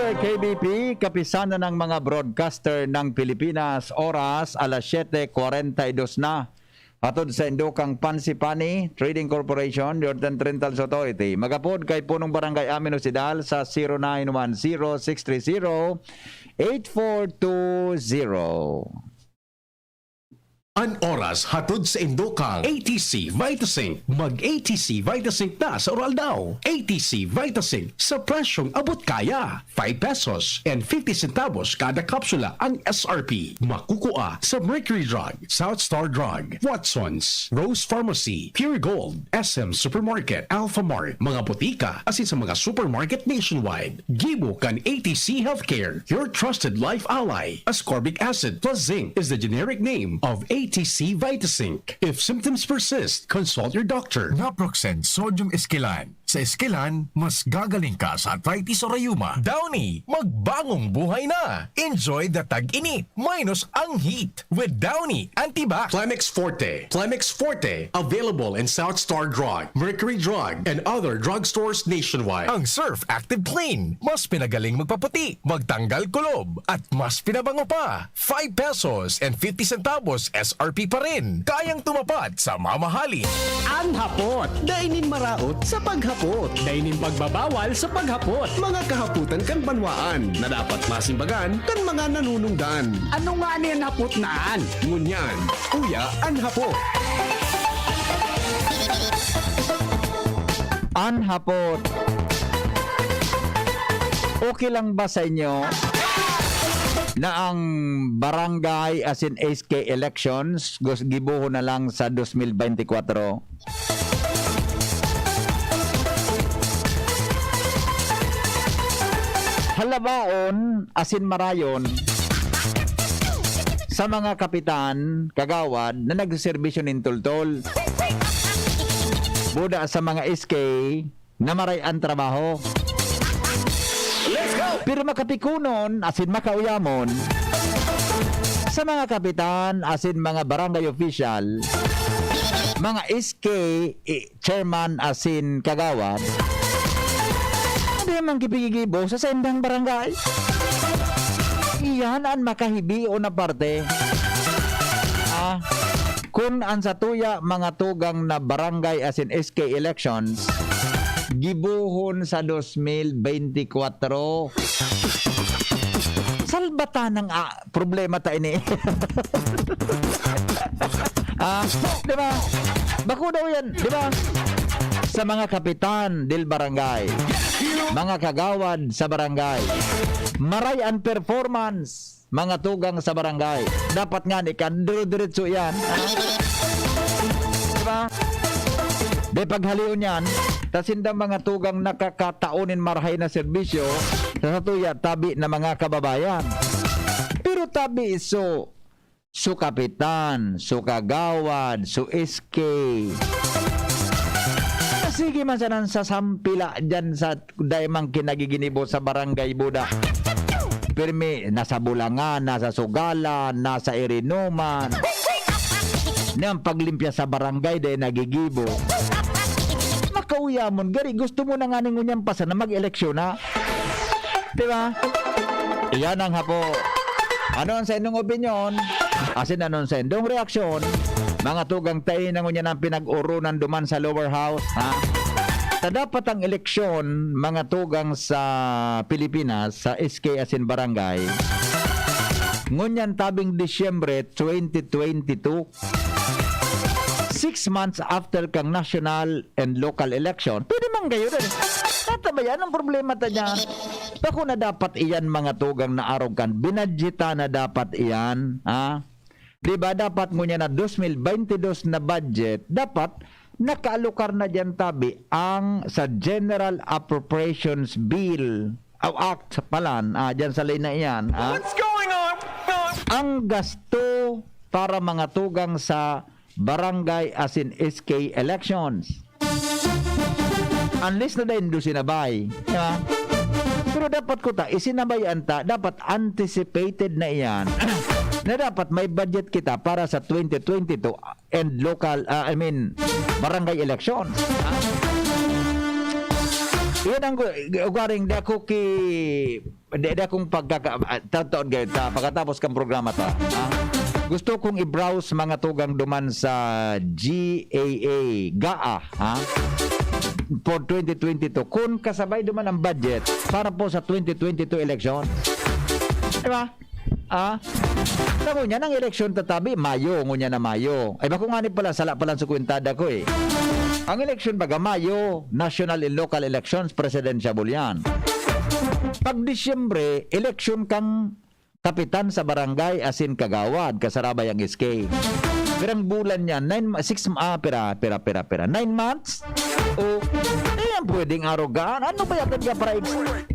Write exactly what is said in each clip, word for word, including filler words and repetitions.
K B P, Kapisanan ng mga Broadcaster ng Pilipinas, oras alas siyete kwarenta y dos na. Hatod sa Indukang Pansipani Trading Corporation, Northern Rentals Authority. Magapod kay Punong Barangay Amin Osidal sa zero nine one zero six three zero eight four two zero. An oras hatod sa Indukang A T C Vitasync. Mag A T C Vitasync na sa Uraldaw. A T C Vitasync sa presyong abot kaya. Five pesos and fifty centavos kada kapsula ang S R P. Makukua sa Mercury Drug, South Star Drug, Watson's, Rose Pharmacy, Pure Gold, S M Supermarket, Alphamart, mga botika, asin sa mga supermarket nationwide. Gibo kan A T C Healthcare, your trusted life ally. Ascorbic acid plus zinc is the generic name of A T C Vitasync. If symptoms persist, consult your doctor. Naproxen Sodium Esquilan. Sa Esquilan, mas gagaling ka sa arthritis o rayuma. Downy, magbagong buhay na. Enjoy the tag-init minus ang heat with Downy Antibac. Plemex Forte. Plemex Forte, available in South Star Drug, Mercury Drug, and other drugstores nationwide. Ang Surf Active Clean, mas pinagaling magpaputi, magtanggal kulob, at mas pinabango pa. Five pesos and fifty centavos S R P pa rin. Kayang tumupad sa mamahalin. An hapot. Dai nin maraot sa paghapot. Dai nin pagbabawal sa paghapot. Mga kahapotan kan banwaan na dapat masimbagan kan mga nanunungdan. Ano nga ni an hapot na an? Ngunyan, uya an hapot. An hapot. Okay lang ba sa inyo na ang barangay asin S K elections gus-, gibohon na lang sa dos mil bente kwatro? Halabaon asin marayon sa mga kapitan, kagawad na nagseserbisyo nin tultol. Buda sa mga S K na maray an trabaho. Pero makapikunon asin makauyamon sa mga kapitan asin mga barangay official, mga S K, eh, chairman asin kagawad, dai man gipigigibo sa saindang barangay. Iyan an makahibion na parte. Ah, kun an satuya mga tugang na barangay asin S K elections, gibohon sa dos mil bente kwatro. Salbata ng, ah, problema ta ini. Ah, di ba? Bako daw yan, di ba? Sa mga kapitan del barangay, mga kagawad sa barangay, maray an performance, mga tugang sa barangay. Dapat nga ni kan dire-diretso yan. Ah? Di ba? Di paghalion yan, ta sinda mga tugang nakakatao nin marahay na serbisyo sa satuya tabi na mga kababayan. Pero tabi so, so kapitan, so kagawad, so S K. Sige man sanan sa sampila dyan sa dai man kinagiginibo sa barangay buda. Pirmi, nasa Bulangan, nasa Sugalan, nasa Irinuman. Nang paglimpya sa barangay, dai nagigibo. Makauyamon, gari gusto mo na nga ning ngunyan pa sana mag-eleksyon, ha? Di ba? Iyan ang hapo. Ano ang sa inyong opinyon? Asin ano ang sa indong reaksyon? Mga tugang tayo na ngunyan ang pinag-urunan duman sa lower house, ha? Ta dapat ang eleksyon, mga tugang sa Pilipinas, sa S K asin barangay, ngunyan tabing Disyembre twenty twenty-two, six months after kang national and local election, pwede man kayo rin. Tatabayan ang problema ta niya. Bako na dapat iyan, mga tugang na arog kan, binadjeta na dapat iyan, ha? Di ba, dapat ngunyan na dos mil bente dos na budget, dapat nakaalokar na diyan tabi ang sa General Appropriations Bill, o Act palan, ah, diyan sa ley na iyan, ah. What's going on? Ang gasto para mga tugang sa barangay asin S K elections. Unless na dayon do sinabay, di ba? Pero dapat ko ta, isinabay anta, dapat anticipated na iyan. Na dapat may budget kita para sa twenty twenty-two and local, ah, I mean, barangay elections. Yan ang gu-, ugaring di ako ki-, di, di akong pagkaka-, ah, taon-taon gayon ta, pagkatapos kang programa ta, ha? Gusto kong i-browse mga tugang duman sa G A A, gaa, ha? For twenty twenty-two. Kung kasabay duman ang budget para po sa twenty twenty-two election. Di ba? Ah? Tamo niya, ang eleksyon tatabi, Mayo, ngunyan na Mayo. Ay, bako nga ni pala, sala pala ang sukwentada ko eh. Ang eleksyon baga, Mayo, national and local elections, presidential yan. Pag Disyembre, eleksyon kang kapitan sa barangay, asin kagawad, kasarabay ang S K. Pirang bulan niya, nine, ma-, six, ah, pira, pira, pira, pira, nine months? O, di yan pwedeng arogaan. Ano ba yan ka para ex-,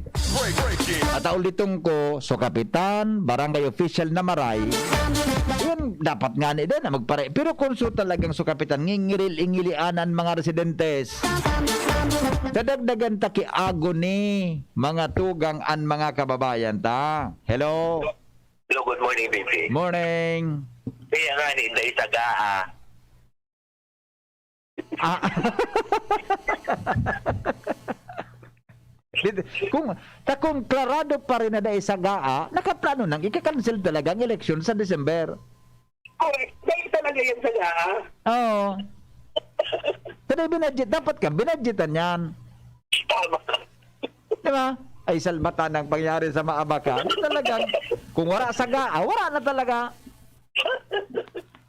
at aulitong ko, so kapitan, barangay official na maray, yun, dapat nga ni din na magpare. Pero kung so talagang so kapitan, ngingiril-ingilian ang mga residentes. Dadagdagan ta ki agony, mga tugang an mga kababayan ta. Hello? Hello, good morning, B P. Morning. Kaya nga ni, dahil sa gaa. Ah. Dito, kung, ta kung klarado pa rin na dai sa gaa, nakaplano nang ika-cancel talaga ang eleksyon sa December. Correct. Dahil talaga yan sa gaa. Oo. Pero binadget, dapat ka, binadgetan yan. Tama. Di ba? Ay, salbatan ang pangyari sa Maabakan. Talagang, kung wala sa gaa, wala na talaga.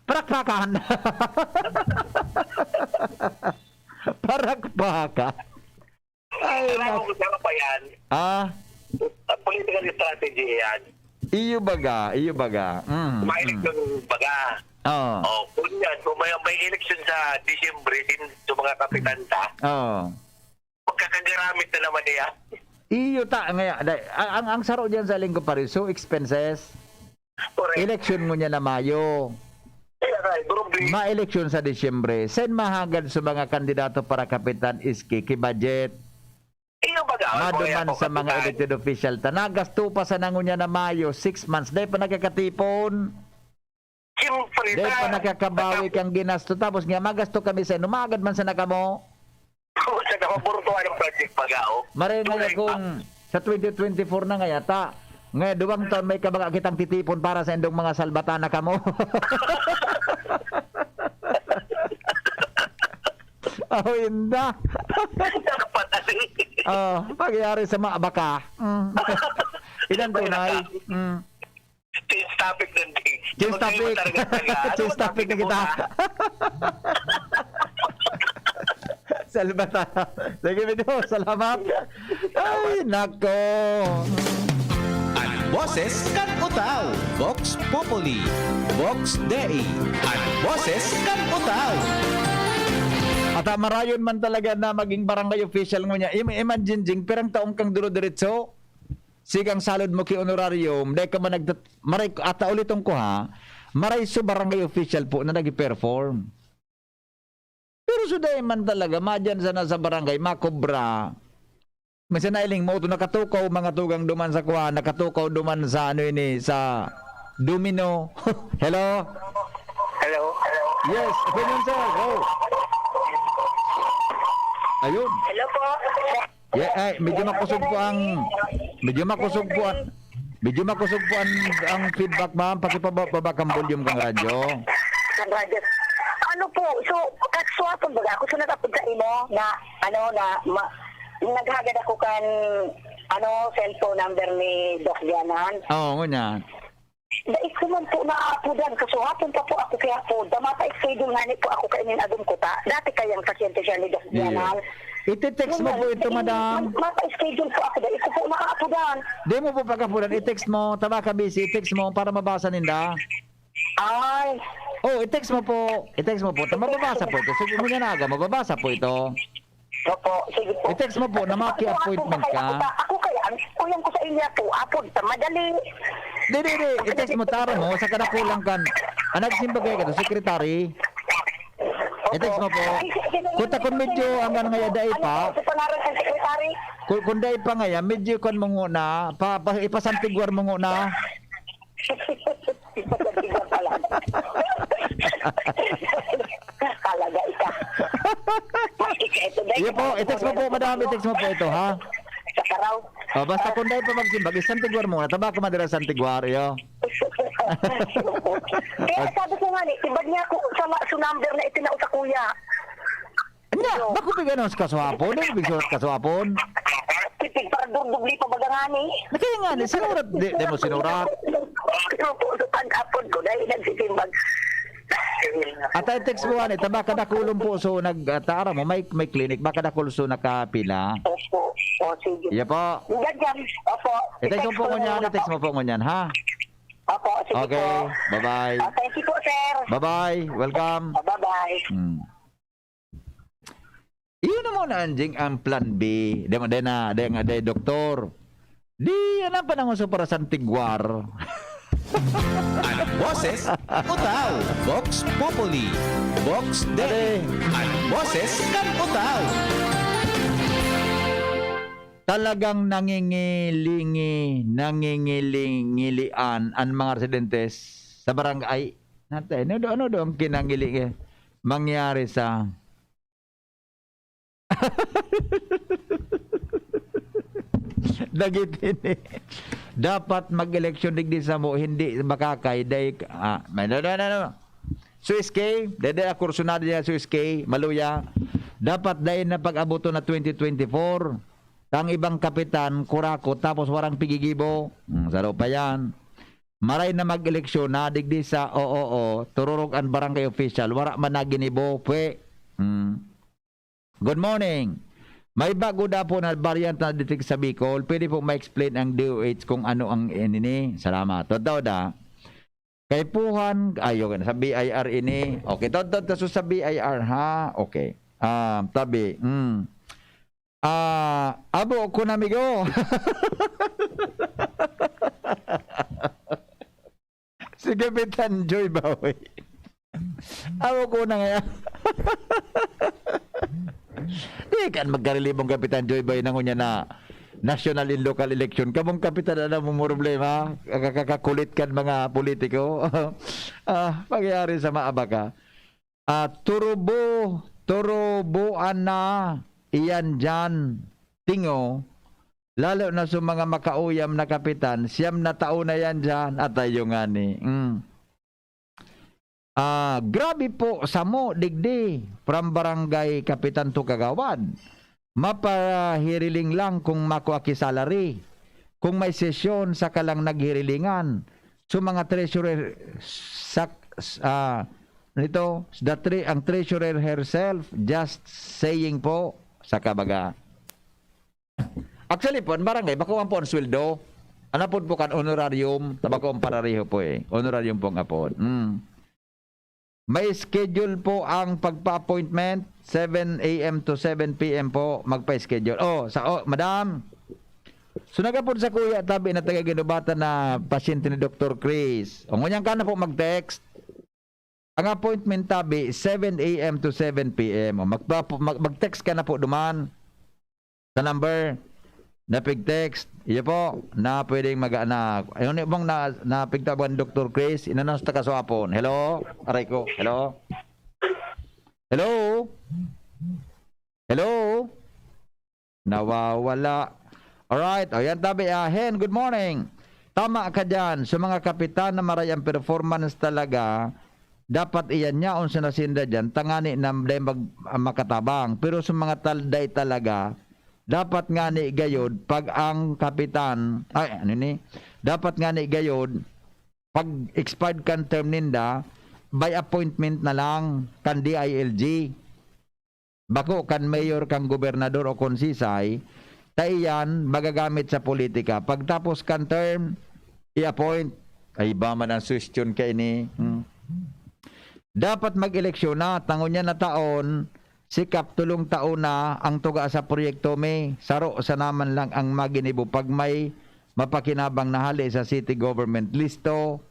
Parakpakan. Parakpakan. Ay, Alam nak- mo kung saan pa yan? Ah? Ang political strategy yan. Iyo baga, iyo baga. Mm, May mm. election baga. Oo. O, kung yan, kung may, may election sa Disyembre, din sa mga kapitan ta, Oo. magkakagaramit na naman niya. Iyo ta, ngaya, dai, ang, ang, ang saro diyan sa linggo pa rin, so expenses. Correct. Eleksyon ngunyan na Mayo. Kaya nga, eh, bro, bi- Ma-eleksyon sa Disyembre. Sen mahagad sa mga kandidato para kapitan iski ki budget. Iyo baga, Maduman ako sa mga kapitan. elected official. Ta, nagasto pa sa nangunya na Mayo, six months. Dahil pa nagkakatipon. Siyempre, Dahil pa sa- nakakabawi kang ginasto. Tapos nga, magasto kami sa inyo. Magad man sa nakamo. Sa nakaburtuhan ng project baga, oh. Maray na Tunay kung pa. sa twenty twenty-four na nga yata. Nga, duwang taon may kabaga kitang titipon para sa indong mga salbatana kamo. Oh, inda. Nakapatali. Oh, pagyari sa mga baka. Mm. Ilan tunay? Mm. Change topic na din. Change Huwag kayo topic. matarga-targa. Ano Change topic na kita. Salbata. Sige, Mido. Salamat. Ay, nako. An boses kan Utao, Vox Populi, Vox Dei, an boses kan Utao. At, ah, marayon man talaga na maging barangay official ngunyan. Im-, imagine, Jing, pirang taong kang dulo diretso? Sigang salod mo ki honorarium, dai ka man nagtat-, maray, ata uliton ko ha, maray so barangay official po na nag-perform. Pero so dai man talaga, madyan sana sa barangay, makobra. Minsan na iling mo, ito nakatukaw, mga tugang duman sa kuha, nakatukaw duman sa ano ini, sa Domino. Hello? Hello? Yes, opinion, sir. Go. Ayun. Hello po. Yeah, ay, medyo makusog po ang, medyo makusog po ang, medyo makusog po ang, ang feedback, ma'am. Pakipaba-, baba kang volume kang radyo. Ang radyo. Ano po? So, katswapon baga ako sa natapod sa imo na, ano, na ma-, naghagad ako kan, ano, cellphone number ni Doc Dianan. Oo, ngunyan. Dai ko man po naapodan, kasuhapon pa po ako kaya po, damata schedule nga ni po ako kainin agom ko ta. Dati kayang pasyente siya ni Doc Dianan. Iti-text mo po ito, madam. Mapa-schedule po ako, dai ko po naapodan. Di mo po pagkapunan, i-text mo, tama ka busy, i-text mo para mabasa ninda. Ay. Oh, i-text mo po. I-text mo po. Ta-, mababasa po ito. Sige mo niya na aga, mababasa po ito. Opo, sige po. I-text mo po na maki-appointment ka. Ako kaya, ang kulang ko sa inyo po, apod sa madali. Di, di, di. I-text mo, tara mo, sa kadakulang kan. Ang nagsimbagay ka to, secretary. I-text mo po. Kuta kung medyo ang ano nga, dai pa. Ano po, sa pangalan ng secretary? Kung, kung dai pa nga yan, medyo kwan mo nguna, pa, pa, ipasantiguar mo nguna. Talaga ika. Maski sa ito, dai Iyo po, ka i-text mo po, madam, i-text mo po ito, ha? Sa Karaw. Oh, basta kung dai pa magsimbag, isang tigwar muna. Taba ka madira sa tigwar, iyo. Kaya sabi ko nga ni, ibad niya ako sa ma-, sa number na itinao sa kuya. Nya, Iyo. bako piganon sa kasuhapon, di bigso sa kasuhapon. Tipig para durdog di pa baga nga ni. Na kaya nga ni, sinurat, di, di mo sinurat. Pero po, sa pag-apod ko, dahil nagsisimbag. At ay text mo, ani, taba ka dakulong po, so nag, ah, tara mo, may, may clinic, baka dakul so nakapila. Opo. O, sige. Iya po. Ganyan. Opo. I-text mo I-text po ko ngunyan, muna i-text po. mo po ngunyan, ha? Opo, sige Okay, po. bye-bye. Ah, thank you po, sir. Bye-bye, welcome. Ah, bye-bye. Hmm. Iyon naman, Anjing, ang plan B. Di mo, di na, di nga, di, doktor. Di, yan ang panahon sa para sa tigwar. Ang boses, utaw. Vox Populi. Vox Dei. Ang boses kan utaw. Talagang nangingilingi, nangingilingilian ang mga residentes sa barangay. Nata-, ano do, ano do ang kinangili-, mangyari sa Dagit ini. Dapat mag-eleksyon digdi samo, hindi makakay, dai, ah, may, no, no, no, no. Swiss K, dede, ah, kursunada niya, Swiss K, maluya. Dapat dai na pag-aboto na twenty twenty-four. Ang ibang kapitan, kurako, tapos warang pigigibo. Hmm, saro pa yan. Maray na mag-eleksyon na, digdi sa, oo, oo, tururog ang barangay official, wara man naginibo, pwe. Hmm. Good morning. May bago daw po na variant na detect sa Bicol. Pwede po ma-explain ang D O H kung ano ang ini? Salamat. Totoo da. Kaipuhan, ayo, sa B I R ini. Okay, totoo, totoo, sa B I R, ha? Okay. Ah, tabi. Mm. Ah, abo ko na, amigo. Si Kapitan Joy Bawi. Ako ko na nga. Di kan magkarilibong Kapitan Joy Bawi na ngunya na national and local election. Kamong kapitan na mo problema, kakakakulit kan mga politiko. Ah, pangyayari sa maabaka. Ah, turubo, turuboan na iyan diyan, tingo, lalo na sa mga makauyam na kapitan, siyam na taon na yan diyan, at ayo ngani. Mm. Ah, grabe po, samo, digdi, from barangay kapitan to kagawad. Mapahiriling lang kung makua ki salary. Kung may sesyon, saka lang naghirilingan. So, mga treasurer, sak-, s-, ah, nito, the tre-, ang treasurer herself, just saying po, saka baga. Actually po, ang barangay, bako man po ang sweldo. Ano po po kan honorarium, tabako ang parareho po eh. Honorarium po nga po. Mm. May schedule po ang pagpa-appointment, seven A M to seven P M po, magpa-schedule. Oh, sa, oh, madam, so nagapod sa kuya, tabi na taga Guinobatan na pasyente ni Doktor Chris. O, ngunyan ka na po mag-text. Ang appointment tabi, seven A M to seven P M. O, magpa-, mag-, mag-text ka na po duman. Sa number na pig-text, iyo po, na pwedeng mag-, na, ayun, ibang na, na pigtaban, Doktor Chris, inannounce ta kaswapon. Hello? Aray ko, hello? Hello? Hello? Nawawala. Alright, o yan tabi, ah, Hen, good morning. Tama ka dyan, sa mga kapitan na maray ang performance talaga, dapat iyan niya, unsa na sinda dyan, tangani na dahil mag-, ah, makatabang. Pero sa mga tal-, day talaga, dapat nga ni gayod, pag ang kapitan, ay, ano ni? Dapat nga ni gayod, pag expired kan term ninda, by appointment na lang, kan D I L G. Bako kan mayor, kan gobernador o konsisay, ta iyan magagamit sa politika. Pagtapos kan term, i-appoint. Ay, iba man ang suwestyon kaini. Hmm. Dapat mag-eleksyon na, tangon niya na taon, sikap tulong taon na ang tuga sa proyekto mi. Saro sana man lang ang maginibo pag may mapakinabang na hali sa city government. Listo,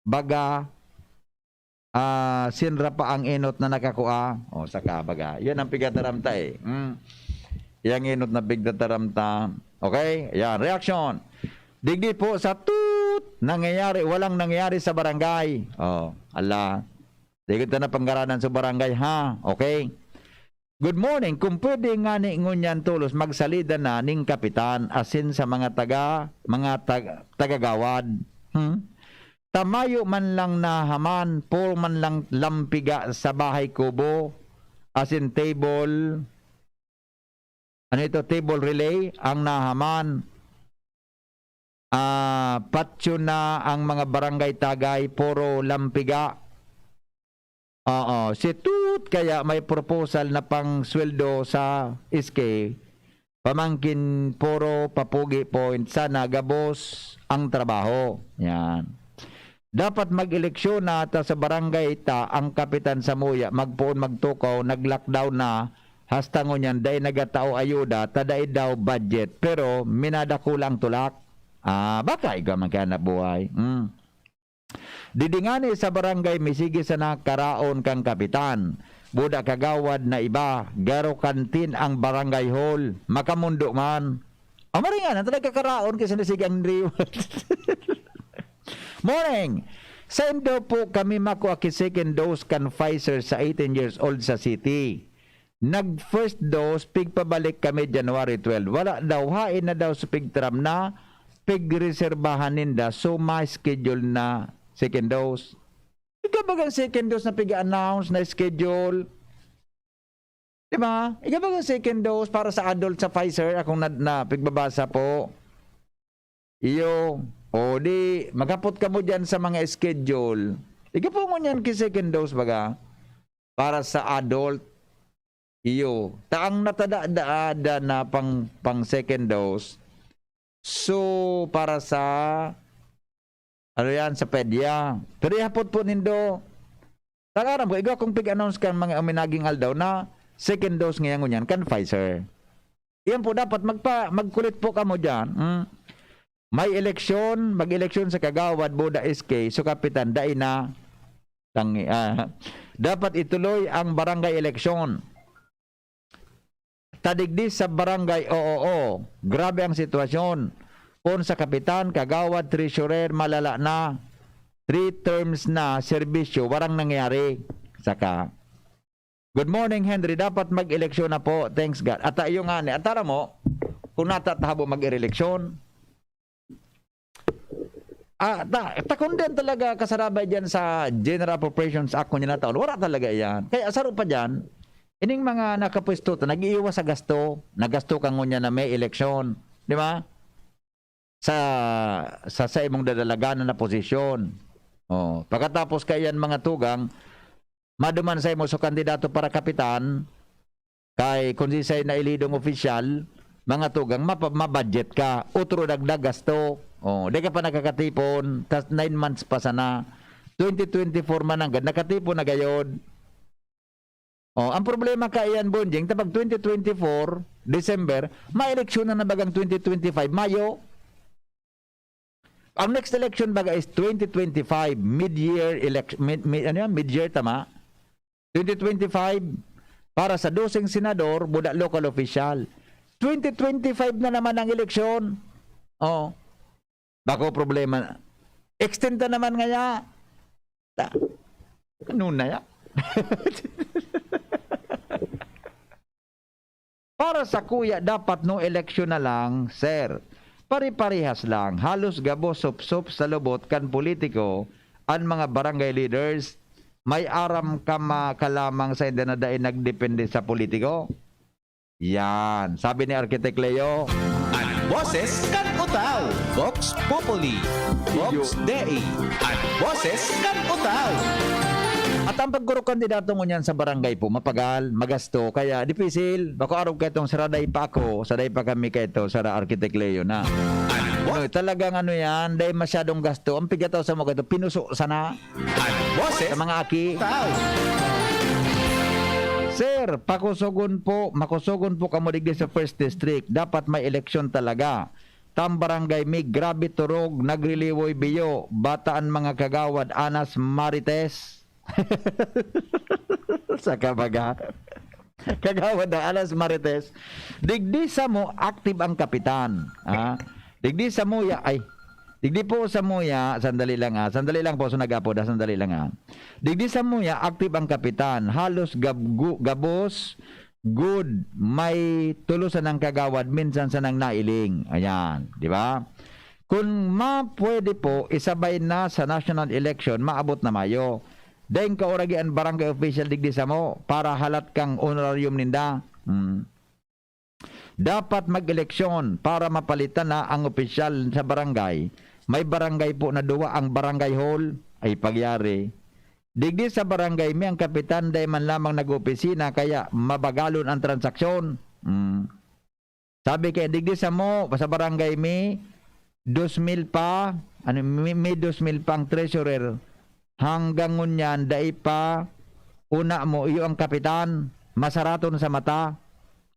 baga, ah, sinra pa ang enot na nakakua. O, saka, baga. Yan ang pigataram ta eh. Hmm. Yang enot na pigtataram ta. Okay? Yan. Reaction. Digdi po sa tut, nangyayari, walang nangyayari sa barangay. O, ala. Digdi ta na panggaranan sa barangay, ha? Okay? Good morning. Kung pwede ngani ngunyan tolos, magsalida na ning kapitan, asin sa mga taga, mga tag-, tagagawad. Hmm? Ta mayo man lang nahaman, puro man lang lampiga sa bahay kubo, asin table, ano ito, table relay, ang nahaman. Ah, patyo na ang mga barangay tagay, puro lampiga. Oo, si Tut kaya may proposal na pang sweldo sa S K, pamangkin puro papugi point, sana gabos ang trabaho. Yan. Dapat mag-eleksyon na ta sa barangay ta, ang kapitan sa muya, magpoon magtukaw, nag-lockdown na, hasta ngunyan, dai nagatao ayuda, ta dai daw budget, pero minadakula ang tulak. Ah, baka igwa man kaya nabuhay. Hmm. Didi ngani sa barangay, misigi sana karaon kang kapitan. Buda kagawad na iba, garo kantin ang barangay hall. Makamundo man. Amari nga na talaga karaon kasi nasigi ang riwat. Morning! Sa Indo po kami makua ki second dose kan Pfizer sa eighteen years old sa city. Nag first dose, pigpabalik kami January twelve. Wala daw, hain na daw sa pigtram na pigreserbahan ninda, so ma-schedule na second dose. Ika bagang second dose na pig-announce na schedule? Di ba? Ika bagang second dose para sa adult sa Pfizer, akong na, na pigbabasa po. Iyo, o di, maghapot kamo dyan sa mga schedule. Ika po ngunyan ki second dose baga, para sa adult. Iyo, ta ang natadadaada na pang, pang second dose, so, para sa, ano yan, sa pedya. Pero ihapot po nindo, tagaram ko, igwa kong pig-announce kan mga uminaging aldaw na second dose ngayon ngunyan kan Pfizer. Iyan po, dapat magpa-, magkulit po kamo dyan. Hmm? May eleksyon, mag-eleksyon sa kagawad, buda S K, so kapitan, dai na. Tangi, ah, dapat ituloy ang barangay eleksyon. Tadigdi sa barangay, oo, oo. Grabe ang sitwasyon. Pon sa kapitan, kagawad, treasurer, malala na. Three terms na serbisyo, warang nangyari. Saka, good morning, Henry. Dapat mag-eleksyon na po. Thanks God. At iyo nga ni, atara mo, kung natatahabo mag-eleksyon, ah, ta, ta kung din talaga kasarabay dyan sa General Appropriations Act kung yan na taon, wala talaga yan. Kaya saro pa dyan, ining mga nakapwesto to, nag-iiwas sa gasto, nagasto ka ngunyan na may eleksyon. Di ba? Sa, sa, sa imong dadalaganan na posisyon. Oh, pagkatapos kaiyan mga tugang, maduman sa imo so kandidato para kapitan, kay kung sisay na ilidong opisyal, mga tugang, mapa-, mabudget ka, otro dagdag gasto. Oh, di ka pa nakakatipon, tas nine months pa sana. Twenty twenty-four man nanggad, nakatipon na gayod. Oh, ang problema kaiyan, Bonjing, ta pag twenty twenty-four, December, maeleksyonan na bagang twenty twenty-five, Mayo. Ang next election baga is twenty twenty-five, mid-year elec-, mid, mid, ano yan? Mid-year, tama? Twenty twenty-five, para sa doseng senador, buda local official. Twenty twenty-five na naman ang eleksyon. Oh. Bako problema. Extend na naman ngaya. Ta-, ano na ya? Para sa kuya, dapat no eleksyon na lang, sir. Pare-parehas lang. Halos gabos sop-sop sa lubot kan politiko an mga barangay leaders. May aram ka ma-, ka lamang sa inda na dai nagdepende sa politiko. Yan. Sabi ni Architect Leo, An boses kan Utao, Vox Populi, Vox Dei, an boses kan Utao. At ang pagkurukandidato ngunyan sa barangay po, mapagal, magasto, kaya dipisil. Bako arog ka itong saraday pa ako, saday pa kami ka ito, sara Architect Leo na. Ano, talagang ano yan, dahil masyadong gasto. Ang pigataw sa mga ito, pinuso sana. An boses sa mga aki. Tao. Sir, pakusogon po, makusogon po kamo digdi sa First District. Dapat may eleksyon talaga. Tam barangay mi, grabe turog, nagriliwoy biyo. Bata an mga kagawad, anas marites. Sa kabaga. Kagawad na, alas marites. Digdi sa mo, active ang kapitan. Ha? Digdi sa muya, ay, digdi po sa muya, sandali lang, ah. Sandali lang po, so nag-apod, ah, sandali lang, ah. Digdi sa muya, active ang kapitan. Halos gab-, gu-, gabos, Good, may tulo sanang kagawad, minsan sanang nailing. Ayan, di ba? Kung mapwede po, isabay na sa national election, maabot na Mayo. Daing kauragi an barangay official digdi samo para halat kang honorarium ninda. Hmm. Dapat mag-eleksyon para mapalitan na ang opisyal sa barangay. May barangay po na duwa ang barangay hall. Ay, pagyari. Digdi sa barangay mi, ang kapitan dai man lamang nag-opisina, kaya mabagalon ang transaksyon. Mm. Sabi kay, digdi samo, sa barangay mi, dos mil pa, ano, mi, mi dos mil pa ang treasurer. Hanggang ngunyan, dai pa, una mo, iyo ang kapitan, masaraton sa mata.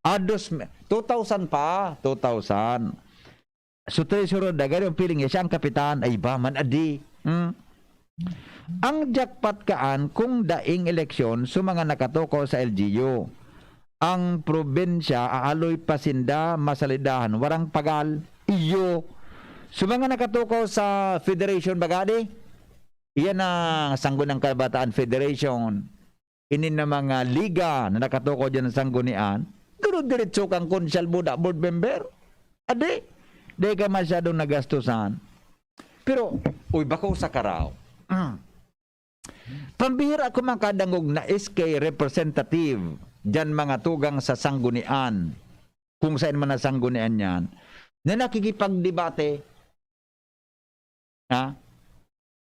Ah, dos mi-, two thousand pa, two thousand. So, treasurer, dagari ang feeling niya, siya ang kapitan, ay ba man, adi. Hmm? Ang jackpot kaan kung daing eleksyon sa mga nakatukaw sa L G U. Ang probinsya, aaloy pa sinda, masalidahan, warang pagal, iyo. Sa mga nakatukaw sa federation, bagadi, iyan ang Sangguniang Kabataan Federation. Ini na mga liga na nakatukaw diyan sa Sanggunian, duro-diretso kang konsyal, buda, board member. Adi, di ka masyadong nagastusan. Pero, uy, bako sa karaw. Pambihira ako makadangog na S K representative diyan mga tugang sa Sanggunian, kung saan man na Sanggunian yan, na nakikipagdebate. Ha?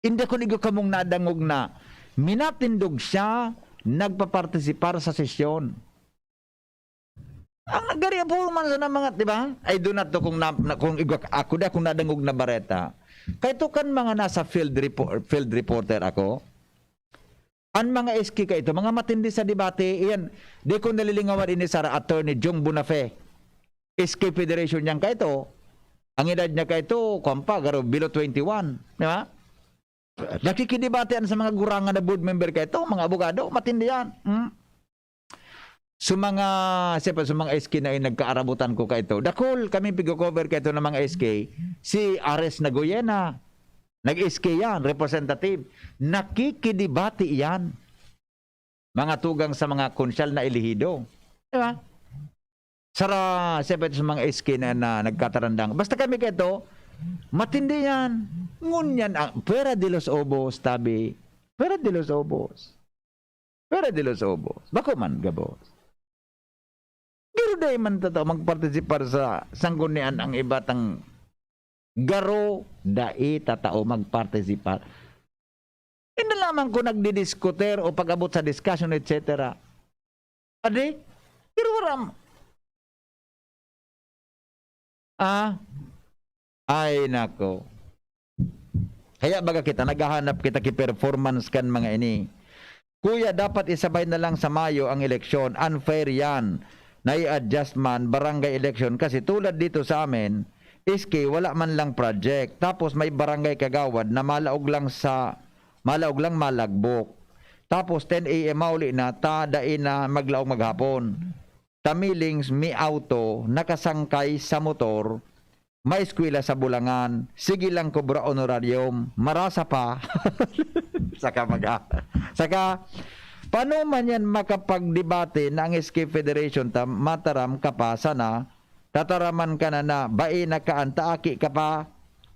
Hindi ko nigo kamong nadangog na minatindog siya nagpapartisipar sa sesyon. Ang nagari ang puro man sa mga, di ba? I do not know kung, na, na, kung igwa, ako da kung nadangog na bareta. Kaya to kan mga nasa field, repo-, field reporter ako, an mga S K kaito, mga matindi sa debate, iyan, di ko nalilingawan ini sa Attorney Jong Bonafe. S K Federation niyan kaito, ang edad niya kaito, kwan pa, garo, below twenty-one, di ba? Nakikidebate yan sa mga gurangan na board member kaito, mga abogado, matindi yan. Hmm? So mga, siyempre, sa mga S K na yung nagkaarabutan ko kaito, dakul kami pigo-cover kaito ng mga S K, si Ares Nagoyena, nag-S K yan, representative. Nakikidebate yan. Mga tugang sa mga konsyal na elehido. Di ba? Sara, siyempre, sa mga S K na, na nagkatarandang. Basta kami kaito, matindi yan. Ngunyan, ang, fuera de los obos, tabi. Fuera de los obos. Fuera de los obos. Bako man, gabos. Pero dai man tataw magpartisipar sa Sanggunian ang iba tang garo, dai tatao magpartisipar. Hindi lamang ko nagdidiskutir o pag-abot sa discussion, et cetera. Adi, pero waram. Ah? Ay, nako. Kaya baga kita, naghahanap kita ki performance kan mga ini. Kuya, dapat isabay na lang sa Mayo ang eleksyon. Unfair yan. Nai-adjust man, barangay election. Kasi tulad dito sa amin, S K, wala man lang project. Tapos may barangay kagawad na malaog lang sa, malaog lang malagbok. Tapos ten A M mauli na, ta, dai na maglaog maghapon. Tamilings, may auto, nakasangkay sa motor, may eskwela sa Bulangan. Sige lang, kobra honorarium. Marasa pa. Saka mag-, saka, paano man yan makapagdebate na ang S K Federation, ta-, mataram ka pa sana, tataraman ka na na, bai na ka, antaaki ka pa,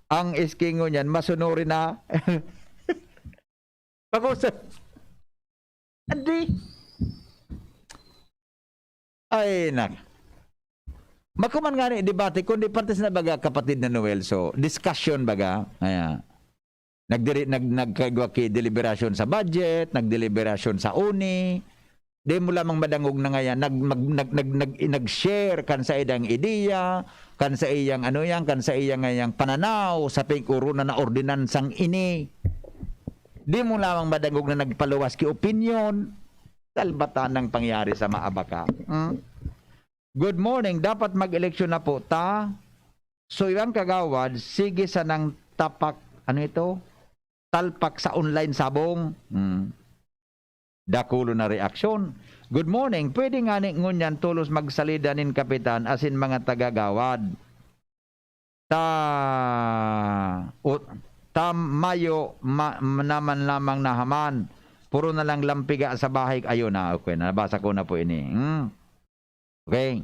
ang S K ngunyan, masunuri na. Pag-usap. Adi. Ay, nak. Makuman nga ni debate, kundi parte sa baga, kapatid na Noel. So, discussion baga. Ayan. Nagdiri-, nag-, nagkagwa ki deliberasyon sa budget, nagdeliberasyon sa uni. Di mo lamang madangog na ngayon, nag-, mag-, nag-, nag-, nag-, nag-share kan sa idang ideya, kan sa iyang ano yan, kan sa iyang, ngayang pananaw sa pig-uro na naordinansang ini. Di mo lamang madangog na nagpaluwas ki opinyon. Salbatan ng pangyari sa maabaka. Hmm? Good morning. Dapat mag-eleksyon na po ta. So, ibang kagawad, sige sanang tapak, ano ito? Talpak sa online sabong. Hmm. Dakulo na reaksyon. Good morning. Pwede nga ni ngunyan tolos magsalida nin kapitan asin mga tagagawad. Ta, o, ta mayo ma-, naman lamang nahaman. Puro na lang lampiga sa bahay. Ayun na, okay na. Nabasa ko na po ini. Hmm. Okay.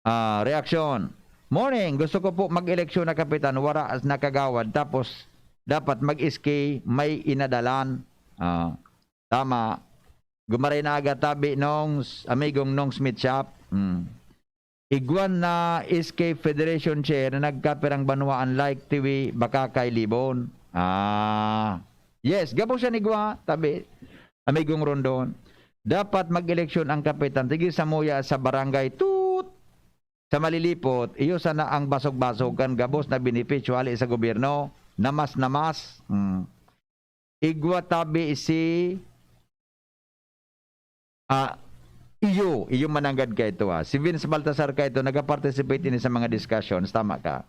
Ah, reaksyon. "Morning, gusto ko po mag-eleksyon na kapitan, wara na kagawad, tapos dapat mag-S K may inadalan." Ah, tama. Gumaray na aga tabi nung s-, amigong nung Smith Shop. Hmm. Igwan na S K Federation Chair na nagkapirang banwaan like Tiwi, Bakakay, Libon. Ah. Yes, gabos siya ni Gwa, tabi. Amigong Rondon. Dapat mag-eleksyon ang kapitan. Sige, samuya sa barangay. Tut! Sa malilipot, iyo sana ang basog-basog kan gabos na benepisyo hali sa gobyerno. Namas-namas. Hmm. Igwa tabi si, ah, iyo, iyo mananggad ka ito, ah. Si Vince Baltasar ka ito, nag-participate ini sa mga discussions. Tama ka.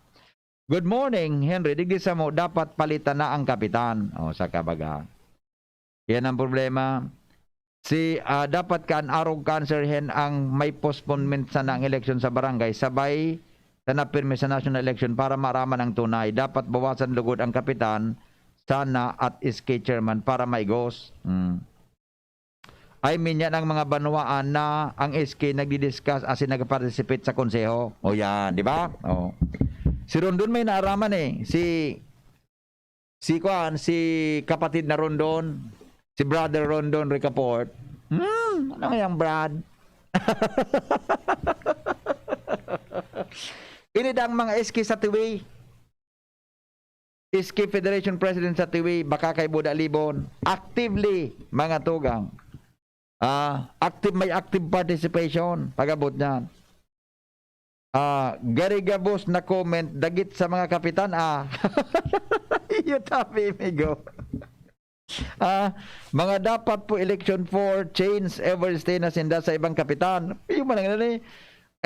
"Good morning, Henry. Digdi samo, dapat palitan na ang kapitan." O, sa kabaga. Yan ang problema. Si, ah, dapat kan arog cancer hen ang may postponement sana ang eleksyon sa barangay, sabay sana pirmi sa national election para maaraman ang tunay. Dapat bawasan lugod ang kapitan sana at S K chairman para maigos. Hmm. I mean, yan ang mga banwaan na ang S K nagdi-discuss asin nag-participate sa konseho. O yan, di ba? O. Si Rondon may naaraman eh. Si, si kuan, si kapatid na Rondon, si Brother Rondon Ricaport. Hmm, ano yang Brad? Ini daang mga S K sa Tiwi. S K Federation President sa Tiwi, Bakakay, Buda, Libon. Actively, mga tugang. Ah, active, may active participation. Pag-abot niyan. Ah, gari gabos na comment, dagit sa mga kapitan, ah. Iyo tabi, amigo. Ah, mga dapat po election for change ever stay na sinda sa ibang kapitan. Iyo man ang nani.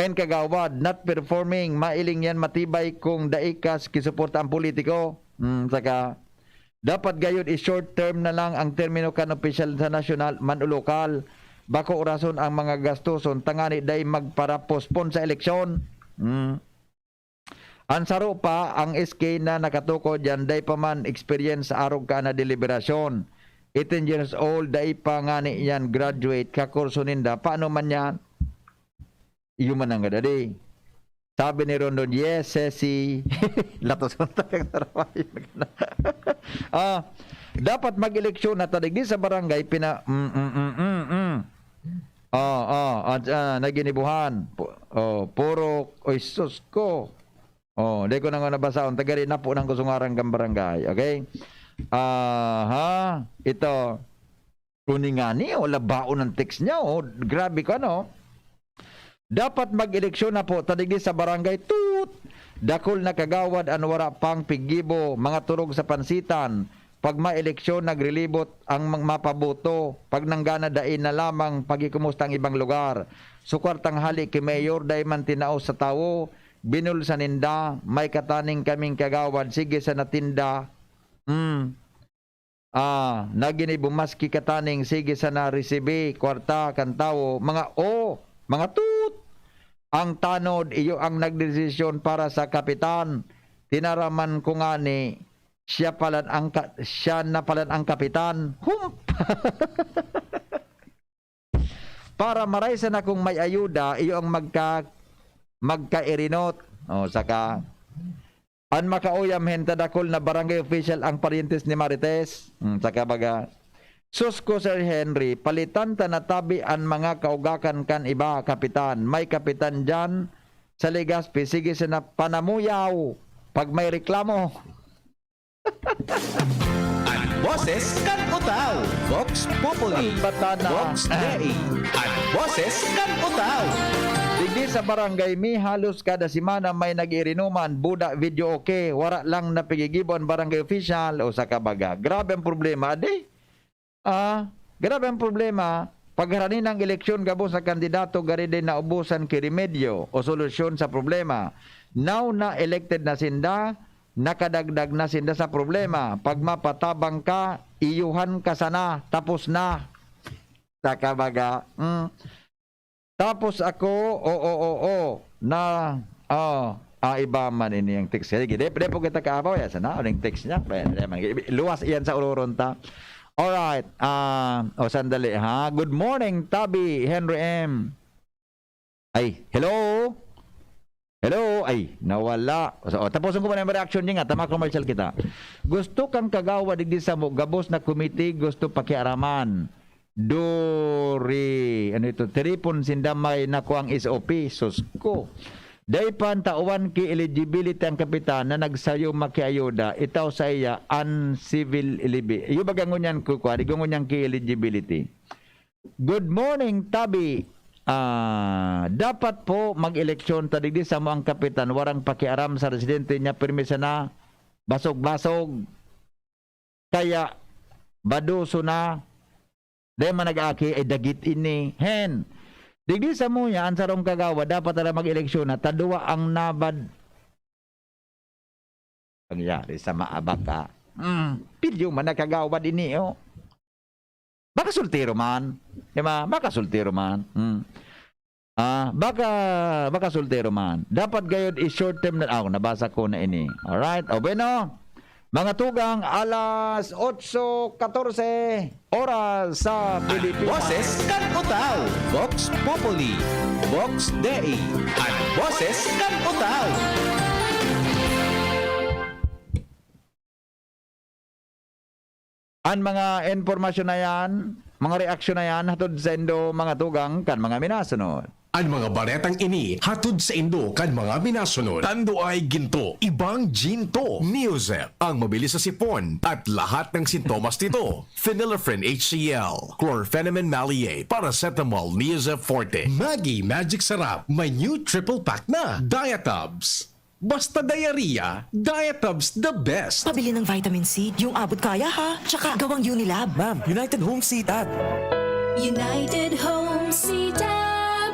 And kagawad, not performing. Mailing yan matibay kung dai ka kisuporta ang politiko. Hmm, saka, dapat gayod i-short term na lang ang termino kan opisyal sa nasyonal man o lokal. Bako rason ang mga gastoson tangani dai magpara-postpone sa eleksyon. Hmm. An saro pa, ang S K na nakatukod diyan, dai pa man experience sa arog ka na deliberasyon. Eighteen years old, dai pa ngani yan graduate, kakurso ninda. Paano man yan? Iyo man ang gadadi. Sabi ni Rondon, "Yes, Ceci." Latos man talagang trabaho yun. Ah, dapat mag-eleksyon na ta digdi sa barangay, pina-, mm, mm, mm, mm, mm. Oh, oh, at, ah, naginibuhan. Pu-, oh, puro, oy, sus ko. Oh, di ko na nga nabasahon. Taga rin na po ng Kusungaran kang barangay. Okay? Aha, ito. Kuning ngani, oh, labaon ang text niya, oh. Grabe ka, no? Dapat mag-eleksyon na po, ta digdi sa barangay, tut! Dakul na kagawad an wara pang piggibo, mga turog sa pansitan. Pag maeleksyon, nagrelibot ang mang-, mapaboto. Pag nanggana, dai na lamang pagikumusta ang ibang lugar. Sukar tanghali ki mayor, dai man tinao sa tawo, binulsa ninda, may kataning kaming kagawad, sige sa natinda. Hmm. Ah, naginibo maski kataning sige sana resibi kwarta kan tawo, mga o, mga tut! Ang tanod, iyo ang nagdesisyon para sa kapitan. Tinaraman ko ngani, siya palan ang ka-, siya na palan ang kapitan. Hump! Para maray sana kung may ayuda, iyo ang magka-, magkairinot. O, saka, an makauyam henta dakul na barangay official ang paryentes ni Marites. Hmm, saka baga, "Sus ko, Sir Henry, palitan ta na tabi an mga kaugakan kan iba, kapitan. May kapitan diyan sa Legazpi, sige sana panamuyaw pag may reklamo." An boses kan Utao, Vox Populi, Bata na. Vox Dei. An boses kan Utao. Digdi sa barangay mi, halos kada semana may nag-iirinuman, buda, video okay, wara lang napigigibo an barangay official o sa kabaga. Grabe ang problema, adi. Ah, grabe ang problema. Pagharani ng eleksyon, gabos na kandidato, gari din naubusan ki remedyo o solusyon sa problema. Now na elected na sinda, nakadagdag na sinda sa problema. Pag mapatabang ka, iyuhan ka sana. Tapos na. Saka baga, mm. Tapos ako, oo, oo, na, oh, ah, iba man ini ang text. Sige, di, di po kita kaabaw, ya, sana, ano yung text niya? Pwede naman. Luwas iyan sa ururon ta. Alright, ah, o sandali ha. Good morning, Tabi, Henry M. Ay, hello? Hello? Ay, nawala. So, taposon ko muna yung reaction niya nga. Tama, commercial kita. Gusto kan kagawad digdi samo, gabos na committee, gusto pakiaraman. Dori, ano ito? Tiripon sinda may nakuang S O P. Sus ko. Dai pa an tawan ki eligibility ang kapitan na nagsayo makiayuda, itaw sa iya an civil elibi. Iyo baga ngunyan ko, kuwan, igo ngunyan ki eligibility. Good morning, Tabi. Ah, dapat po mag-eleksyon ta digdi samo ang kapitan, warang pakiaram sa residente niya, pirmi sana basog-basog. Kaya badoso na. Dai man nag-aki ay dagit ini. Hen. Digdi samuya, an sarong kagawad, dapat na mag-eleksyon na, ta duwa ang nabad. Pangyari sa maabak, ah. Hmm, pilyo man na kagawad ini, oh. Baka soltero man. Di ba? Baka soltero man. Hmm. Ah, baka, baka soltero man. Dapat gayod i-short term na, ah, nabasa ko na ini. Alright. O bueno, mga tugang, alas otso katorse, oras sa Pilipinas. Boses kan Utao, Vox Populi, Vox Dei, an boses kan Utao. An mga impormasyon na yan, mga reaksyon na yan, hatod saindo, mga tugang, kan mga minasunod. An mga baretang ini hatod saindo kan mga minasunod. Tando ay ginto, ibang ginto. Neosep, ang mabilis sa sipon at lahat ng sintomas nito. Phenylephrine H C L, chlorphenamine maleate, paracetamol, Neosep Forte. Maggi Magic Sarap, may new triple pack na. Diatabs. Basta diarrhea, Diatabs the best. Pabili ng vitamin C, yung abot kaya ha. Tsaka gawang Unilab. Ma'am, United Home C-Tab. United Home C-Tab.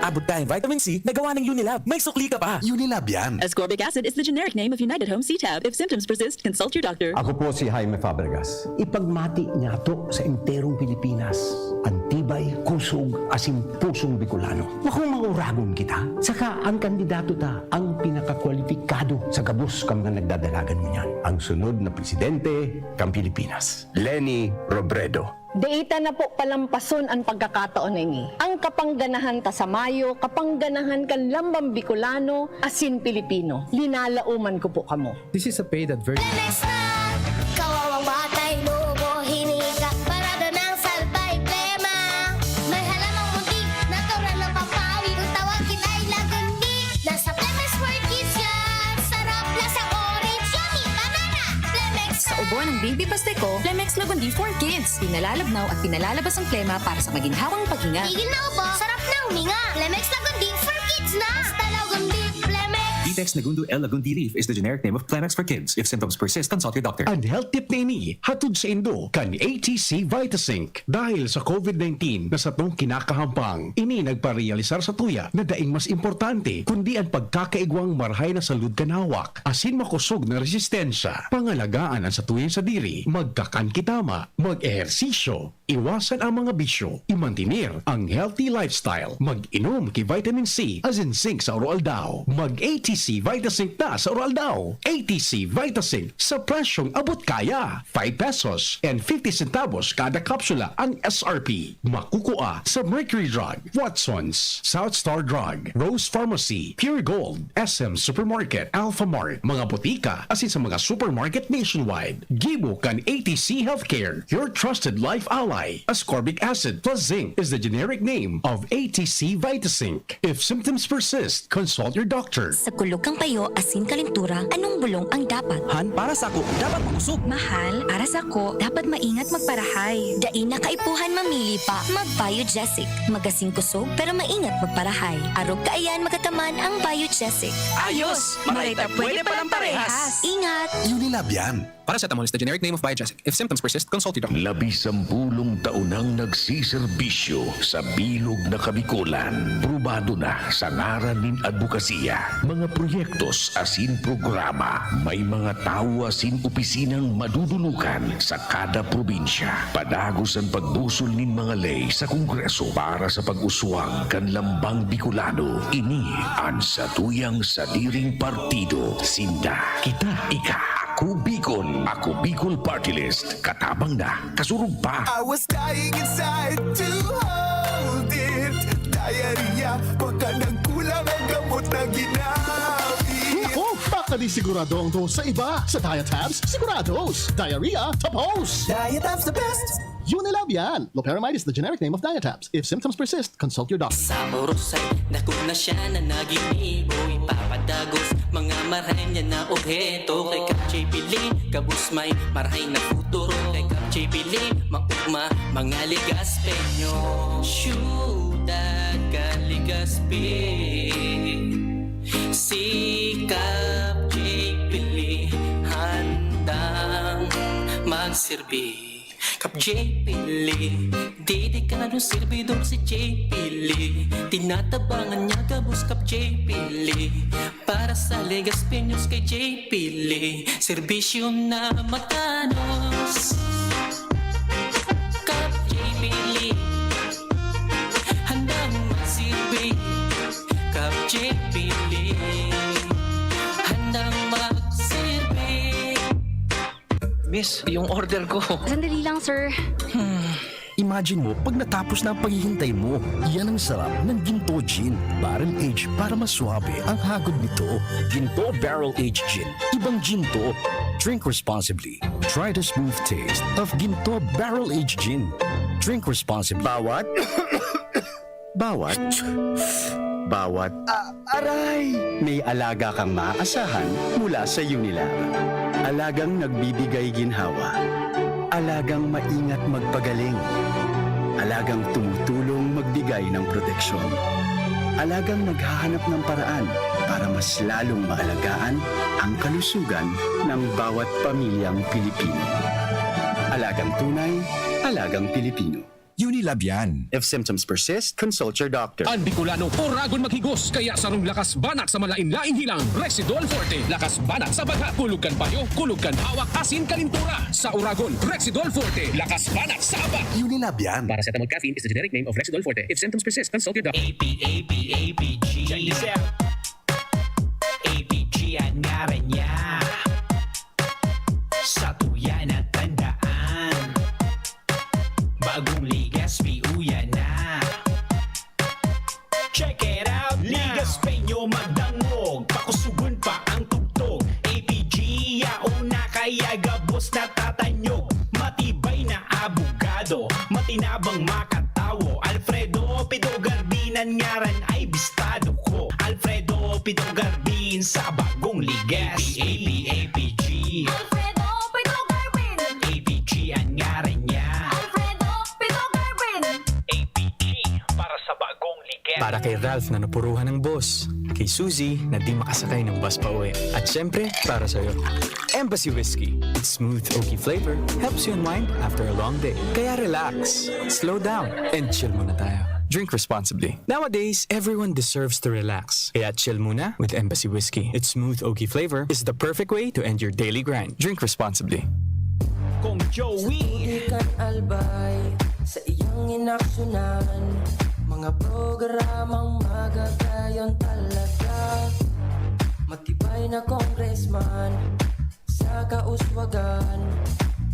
Abot kaya yung vitamin C na gawa ng Unilab. May sukli ka pa. Unilab yan. Ascorbic acid is the generic name of United Home C-Tab. If symptoms persist, consult your doctor. Ako po si Jaime Fabregas. Ipagmati niyato sa enterong Pilipinas. Ang tibay, kusog, asin pusong Bicolano. Makong mauragon kita, saka ang kandidato ta ang pinakakwalipikado sa gabos kan mga nagdadalagan ngunyan, ang sunod na presidente kan Pilipinas. Leni Robredo. Dai ta na po palampason an pagkakataon na ini. Ang kapangganahan ta sa mayo, kapangganahan kan lambang Bicolano asin Pilipino. Linalaoman ko po kamo. This is a paid advert. Lemex na! Kawawang batay, lubo, hinika. Parada ng salbay, plema. May halamang muntik, natural na pampawi. Kung tawagin ay lagundi. Nasa Lemex for Kids yan. Sarap, lasang orange, yummy, banana. Lemex. Sa ubo ng baby pasteko, Lemex Lagundi for Kids. Pinalalabnaw at pinalalabas ang plema para sa maginhawang paghinga. Tigil na ubo, sarap na huminga. Lemex Lagundi for Kids na. Basta Lagundi, Lemex. Vitex Negundo L Lagundi Leaf is the generic name of Plenix for Kids. If symptoms persist, consult your doctor. An health tip na ini, hatod saindo kan A T C Vitasync. Dahil sa COVID nineteen na satong kinakahampang, ini nagparealisar satuya na daing mas importante kundi an pagkakaigwang marahay na salud kan hawak asin makosog na resistensya. Pangalagaan an satuyang sadiri, magkakan ki tama, mag-ehersisyo, iwasan ang mga bisyo, imantener ang healthy lifestyle, mag-inom ki vitamin C asin zinc sa aroaldaw. Mag-A T C Vitasync na sa aroaldaw. A T C Vitasync sa presyong abot kaya. Five pesos and fifty centavos kada kapsula ang S R P. Makukua sa Mercury Drug, Watsons, South Star Drug, Rose Pharmacy, Pure Gold, S M Supermarket, Alphamart, mga botika, asin sa mga supermarket nationwide. Gibo kan A T C Healthcare, your trusted life ally. Ascorbic acid plus zinc is the generic name of A T C Vitasync. If symptoms persist, consult your doctor. Sa kulog kan payo asin kalentura, anong bulong ang dapat? Han, para sako, dapat makusog. Mahal, para sako, dapat maingat magparahay. Dai na kaipuhan mamili pa. Mag-Biogesic. Magasin kusog, pero maingat magparahay. Arog kaiyan magataman ang Biogesic. Ayos! Maray ta pwede palang parehas. Ingat! Unilab yan. Paracetamol is the generic name of Biogesic. If symptoms persist, consult your doctor. Labi sampulong taon nang nagsiserbisyo sa bilog na Kabikolan. Probado na sa ngaran nin adbokasiya, mga proyektos asin programa. May mga tawo asin opisinang madudunukan sa kada probinsya. Padagos an pagbusol nin mga ley sa Kongreso para sa pag-uswag kan lambang Bicolano. Ini an satuyang sadiring partido. Sinda, kita, ika. Ako Bicol. Ako Bicol Party List. Katabang na, kasurog pa. I was dying inside to hold it. Diarrhea, baka ng kulang. Naku, baka di sigurado ang dos sa iba. Sa Diatabs, sigurados. Diarrhea, tapos. Diatabs the best! Unilab yan. Loperamide is the generic name of Diatabs. If symptoms persist, consult your doctor. Sa oros ay dako na siya na naginibo. Ipapadagos mga marahay niya na obheto. Kay Kap J P Lee, gabos may marahay na futuro. Kay Kap J P Lee, maugma mga Legaspeño. Syudad kan Legazpi. Si Kap J P Lee handang magserbi. Kap J P Lee, dedikadong serbidor si J P Lee. Tinatabangan niya gabos Kap J P Lee. Para sa Legazpeños kay J P Lee, serbisyo na matanos. Kap J P Lee, handang magserbi. Kap J P Lee, handang magserbi. Miss, yung order ko. Sandali lang, sir. Imagine mo, pag natapos na ang paghihintay mo, yan ang sarap ng Ginto Gin. Barrel aged para mas suabe ang hagod nito. Ginto Barrel Aged Gin. Ibang Ginto. Drink responsibly. Try the smooth taste of Ginto Barrel Aged Gin. Drink responsibly. Bawat, bawat, bawat, ah, aray! May alaga kang maaasahan mula sa Unilab. Alagang nagbibigay ginhawa. Alagang maingat magpagaling. Alagang tumutulong magbigay ng proteksyon. Alagang naghahanap ng paraan para mas lalong maalagaan ang kalusugan ng bawat pamilyang Pilipino. Alagang tunay, alagang Pilipino. Unilab yan. If symptoms persist, consult your doctor. An Bicolano, oragon maghigos, kaya sarong lakas banat sa malain-laing hilang, Rexidol Forte. Lakas banat sa bagha, kulog kan payo, kulog kan hawak, asin kalintura. Sa oragon, Rexidol Forte. Lakas banat sa aba. Unilab yan. Paracetamol caffeine is the generic name of Rexidol Forte. If symptoms persist, consult your doctor. A P, A P, A P G. Check this out. A P G an ngaran niya. Satuya na tandaan. Bagong Legazpi uya na. Check it out now. Legazpeño magdangog, pakusugon pa ang tugtog. A P G yaon na kaya gabos natatanyog. Matibay na abogado, matinabang makatawo. Alfredo Pido Garbin an ngaran ay bistado ko. Alfredo Pido Garbin sa Bagong Legazpi. A P, A P, A P G. Alfredo Pido Garbin. A P G an ngaran niya. Alfredo Pido Garbin. A P G para sa Bagong Legazpi. Para kay Ralph na napuruhan ng boss. Kay Suzy na di makasakay ng bus pauwi. At syempre, para sa'yo. Embassy Whiskey. Its smooth, oaky flavor helps you unwind after a long day. Kaya relax, slow down, and chill muna tayo. Drink responsibly. Nowadays, everyone deserves to relax. Kaya chill muna with Embassy Whiskey. Its smooth, oaky flavor is the perfect way to end your daily grind. Drink responsibly. Kong Joey. Sa tubig kan Albay, sa iyang inaksyonan, mga programang magagayon talaga. Matibay na congressman sa kauswagan,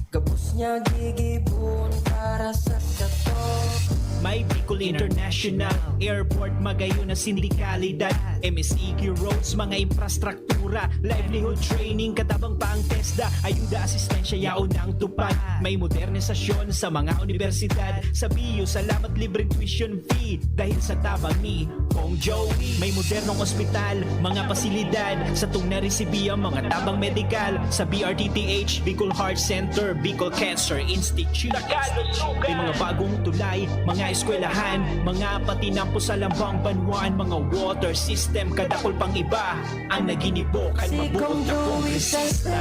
gabos niya gigibon para sa sato. May Bicol International Airport, magayon na sindikalidad, M S E Q roads, mga infrastruktura, livelihood training, katabang pa ang TESDA, ayuda, asistensya, yaon ang tupad. May modernisasyon sa mga unibersidad, sa B U, salamat, libreng tuition fee, dahil sa tabang ni Kong Joey. May modernong ospital, mga pasilidad, satong naresibi ang mga tabang medikal sa B R T T H, Bicol Heart Center, Bicol Cancer Institute. May mga bagong tulay, mga eskwelahan, mga patinampo sa lambang banwaan, mga water system, kadakol pang iba ang naginibo kan mabuot na kongresista.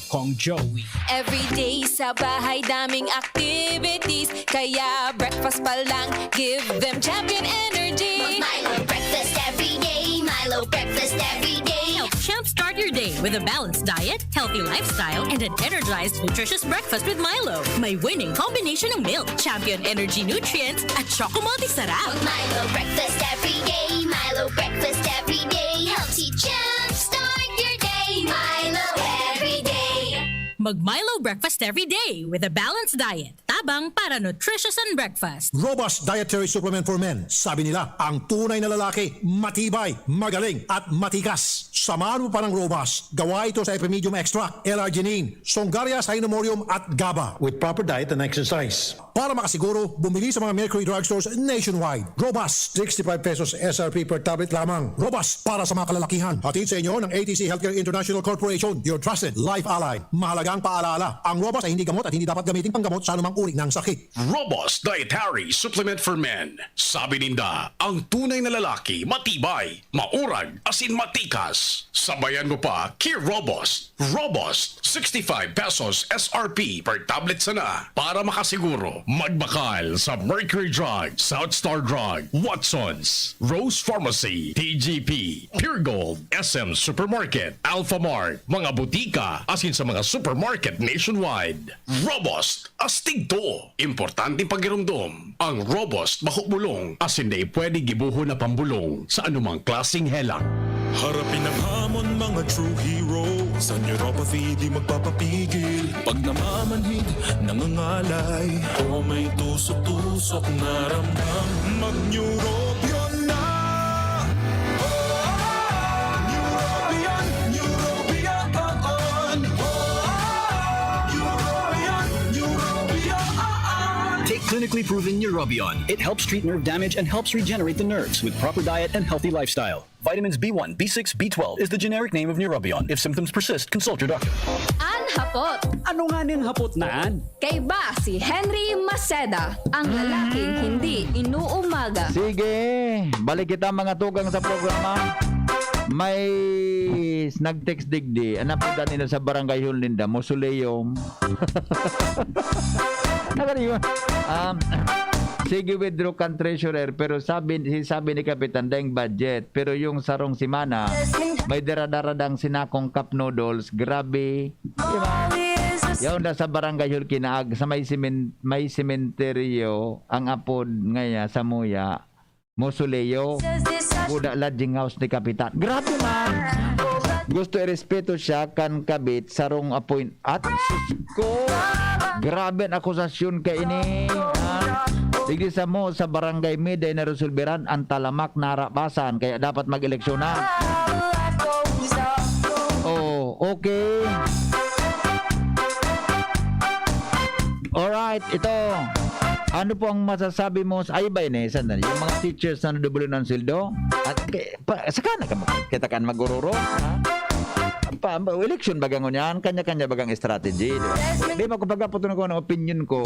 Kong Joey. Everyday sa bahay, daming activities. Kaya breakfast pa lang, give them Champion Energy. Mag Milo breakfast every day. Milo breakfast every day. Help champ start your day with a balanced diet, healthy lifestyle, and an energized, nutritious breakfast with Milo. May winning combination ng milk, Champion Energy Nutrients, at Choco Multi Sarap. Mag Milo breakfast every day. Milo breakfast every day. Helps you jump start your day. Milo every day. Mag Milo breakfast every day with a balanced diet. tabang para nutritious and breakfast. Robust Dietary Supplement for Men. Sabi nila, ang tunay na lalaki, matibay, magaling, at matikas. Samahan mo pa ng Robust. Gawa ito sa Epimedium Extract, L-arginine, Songaria Cynomorium, at gaba. With proper diet and exercise. Para makasiguro, bumili sa mga Mercury Drugstores nationwide. Robust, sixty-five pesos S R P per tablet lamang. Robust para sa mga kalalakihan. Hatid sa inyo ng A T C Healthcare International Corporation, your trusted life ally. Mahalagang paalala, ang Robust ay hindi gamot at hindi dapat gamitin panggamot sa anumang uri ng sakit. Robust Dietary Supplement for Men. Sabi ninda, ang tunay na lalaki, matibay, maurag, asin matikas. Sabayan mo pa, Kir Robust. Robust, sixty-five pesos S R P per tablet sana. Para makasiguro, magbakal sa Mercury Drug, South Star Drug, Watsons, Rose Pharmacy, T G P, Pure Gold, S M Supermarket, Alpha Mart, mga butika, asin sa mga supermarket nationwide. Robust, astig to. Importanteng pagiromdom. Ang Robust bako bulong, asin dai pwede gibohon na pambulong sa anumang klaseng helang. Harapin ang hamon, mga true hero. Sa neuropathy, di magpapapigil. Pag namamanhid, nangangalay, o may tusok-tusok na ramdam, mag-Neurobion na! Neurobion, Neurobion, come on! Neurobion, Neurobion, ah, ah! Take clinically proven Neurobion. It helps treat nerve damage and helps regenerate the nerves with proper diet and healthy lifestyle. Vitamins B one, B six, B twelve is the generic name of Neurobion. If symptoms persist, consult your doctor. An hapot. Ano nga ning hapot na an? Kaiba si Henry Maceda, ang lalaking hindi inuumaga. Sige, balik kita, mga tugang, sa programa. May s-, nag-text digdi, an apodan nila sa barangay hall ninda, mausoleum. Nagano yun? Um, sige, withdraw kan treasurer, pero sabi, si-, sabi ni Kapitan, "Daing budget." Pero yung sarong semana, may dara-dara dang sinakong cup noodles. Grabe. Di ba? Yaon da sa barangay hall kinaag, sa may simen-, may sementeryo, ang apod ngaya, samuya, mausoleo. Buda lodging house ni Kapitan. Grabe man! Gusto irespeto siya kan kabit, sarong appoint-, at, sus ko! Grabe an akusasyon kaini, ha? Digdi samo sa barangay mi, dai naresolberan an talamak na harabasan, kaya dapat mag-eleksyon na. Oh, okay. Alright, ito. Ano po ang masasabi mo sa, ay ba ini, sandali, yung mga teachers na nadubulo ng sweldo? At, okay, pa, saka na ka mag-, kita kan magururo, ha? Pa, pa, election baga ngunyan, kanya-kanya bagang strategy, di ba? Di ba, kung pagkaputol ko ng opinion ko,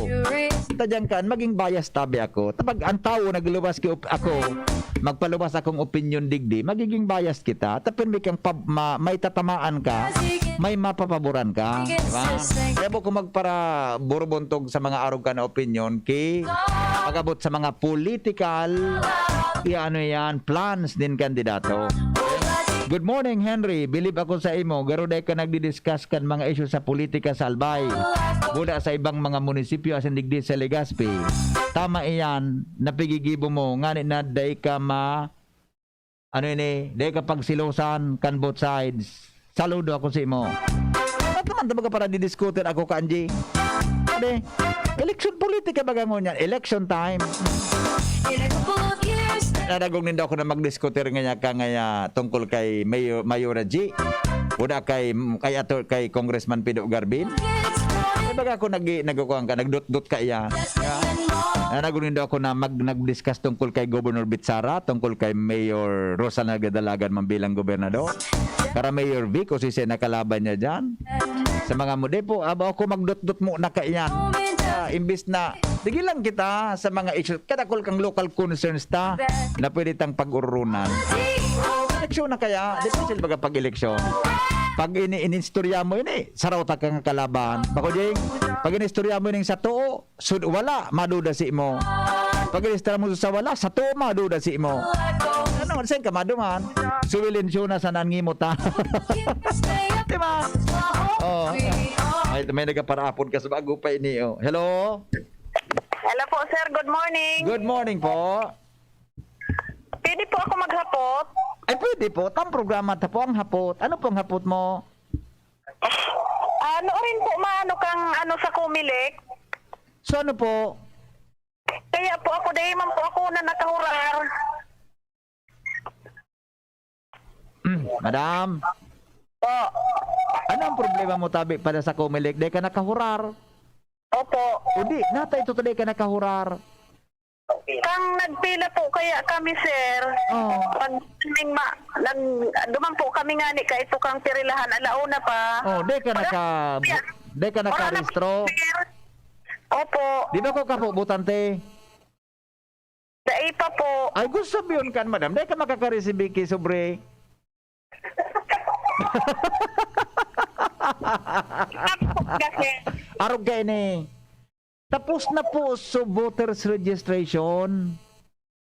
tadyan kan, maging bias tabi ako. Tapag ang tao nagluwas ki op-, ako, magpaluwas akong opinion digdi, magiging bias kita. Tapin may kang pab-, ma-, may tatamaan ka, may mapapaboran ka, di ba? Kaya po kung magpara-, burubuntog sa mga arog ka na opinion, ki, pag-abot sa mga political, i-, ano yan, plans nin kandidato. Good morning, Henry. Bilib ako sa imo. Garo dai ka nagdi-discuss kan mga isyu sa politika sa Albay. Buda sa ibang mga munisipyo asin digdi sa Legazpi. Tama iyan, napigigibo mo. Ngani na dai ka ma-, ano ini, dai ka pagsilosan kan both sides. Saludo ako sa imo. At naman, baga para didiskutin ako ka, Angie. Ade, eleksyon politika baga ngunyan. Election time. In a couple of years. Nadagong nindo ako na magdiskutir ngaya ka ngaya tungkol kay Mayor, Mayora G. Buda kay, kay ato, kay Congressman Pido Garbin. Ay, baga ako nag-, nagkukuhan ka, nagdot-dot ka iya. Nadagong nindo ako na mag-, nag-discuss tungkol kay Governor Bitsara, tungkol kay Mayor Rosa Nagadalagan man bilang gobernador. Kara Mayor Vic, o si Sen nakalaban niya dyan. Sa mga mo, di po, aba ako magdot-dot mo na kaiyan. Ah, imbis na, sige lang kita sa mga issues. Kadakol kang local concerns ta na pwede tang pag-ururunan. Eleksyon na kaya, di po sila baga pag-eleksyon. Pag ini-, inistorya mo ini, saraw ta kang kalaban. Bako, Jing, pag inistorya mo ining sa too, sud-, wala, maduda si mo. Pag-register mo sa wala, sa too, maduda si mo. Ano, saan ka maduman? Suwilensyo na sa nangimot, ha? Di ba? Oh. Ay, may nagaparaapod ka sa bago pa ini, oh. Hello? Hello po, sir. Good morning. Good morning po. Pwede po ako maghapot? Ay, pwede po. Tam programa ta po ang hapot. Ano pong hapot mo? Ano rin po, maano kang ano sa Comelec? So, ano po? Kaya po ako, dai man po ako na nakahurar. Madam, Po. Ano ang problema mo tabi pada sa Comelec? Dai ka nakahurar? Opo. O di, nata ito dai ka nakahurar. Kang nagpila po kaya kami, sir. Oh. Pag kaming ma-, nag-, duman po kami nga ni kaito kang pirilahan, alauna pa. Oh, dai ka Wala naka-, po yan. dai ka Wala na nakarehistro? po, sir. Opo. Di ba ko kapo botante? Dai pa po. Ay, gusto sabihin kan, madam, dai ka makakaresibi ki sobre. Tapos kasi, Arog ka ini. Tapos na po so voters registration.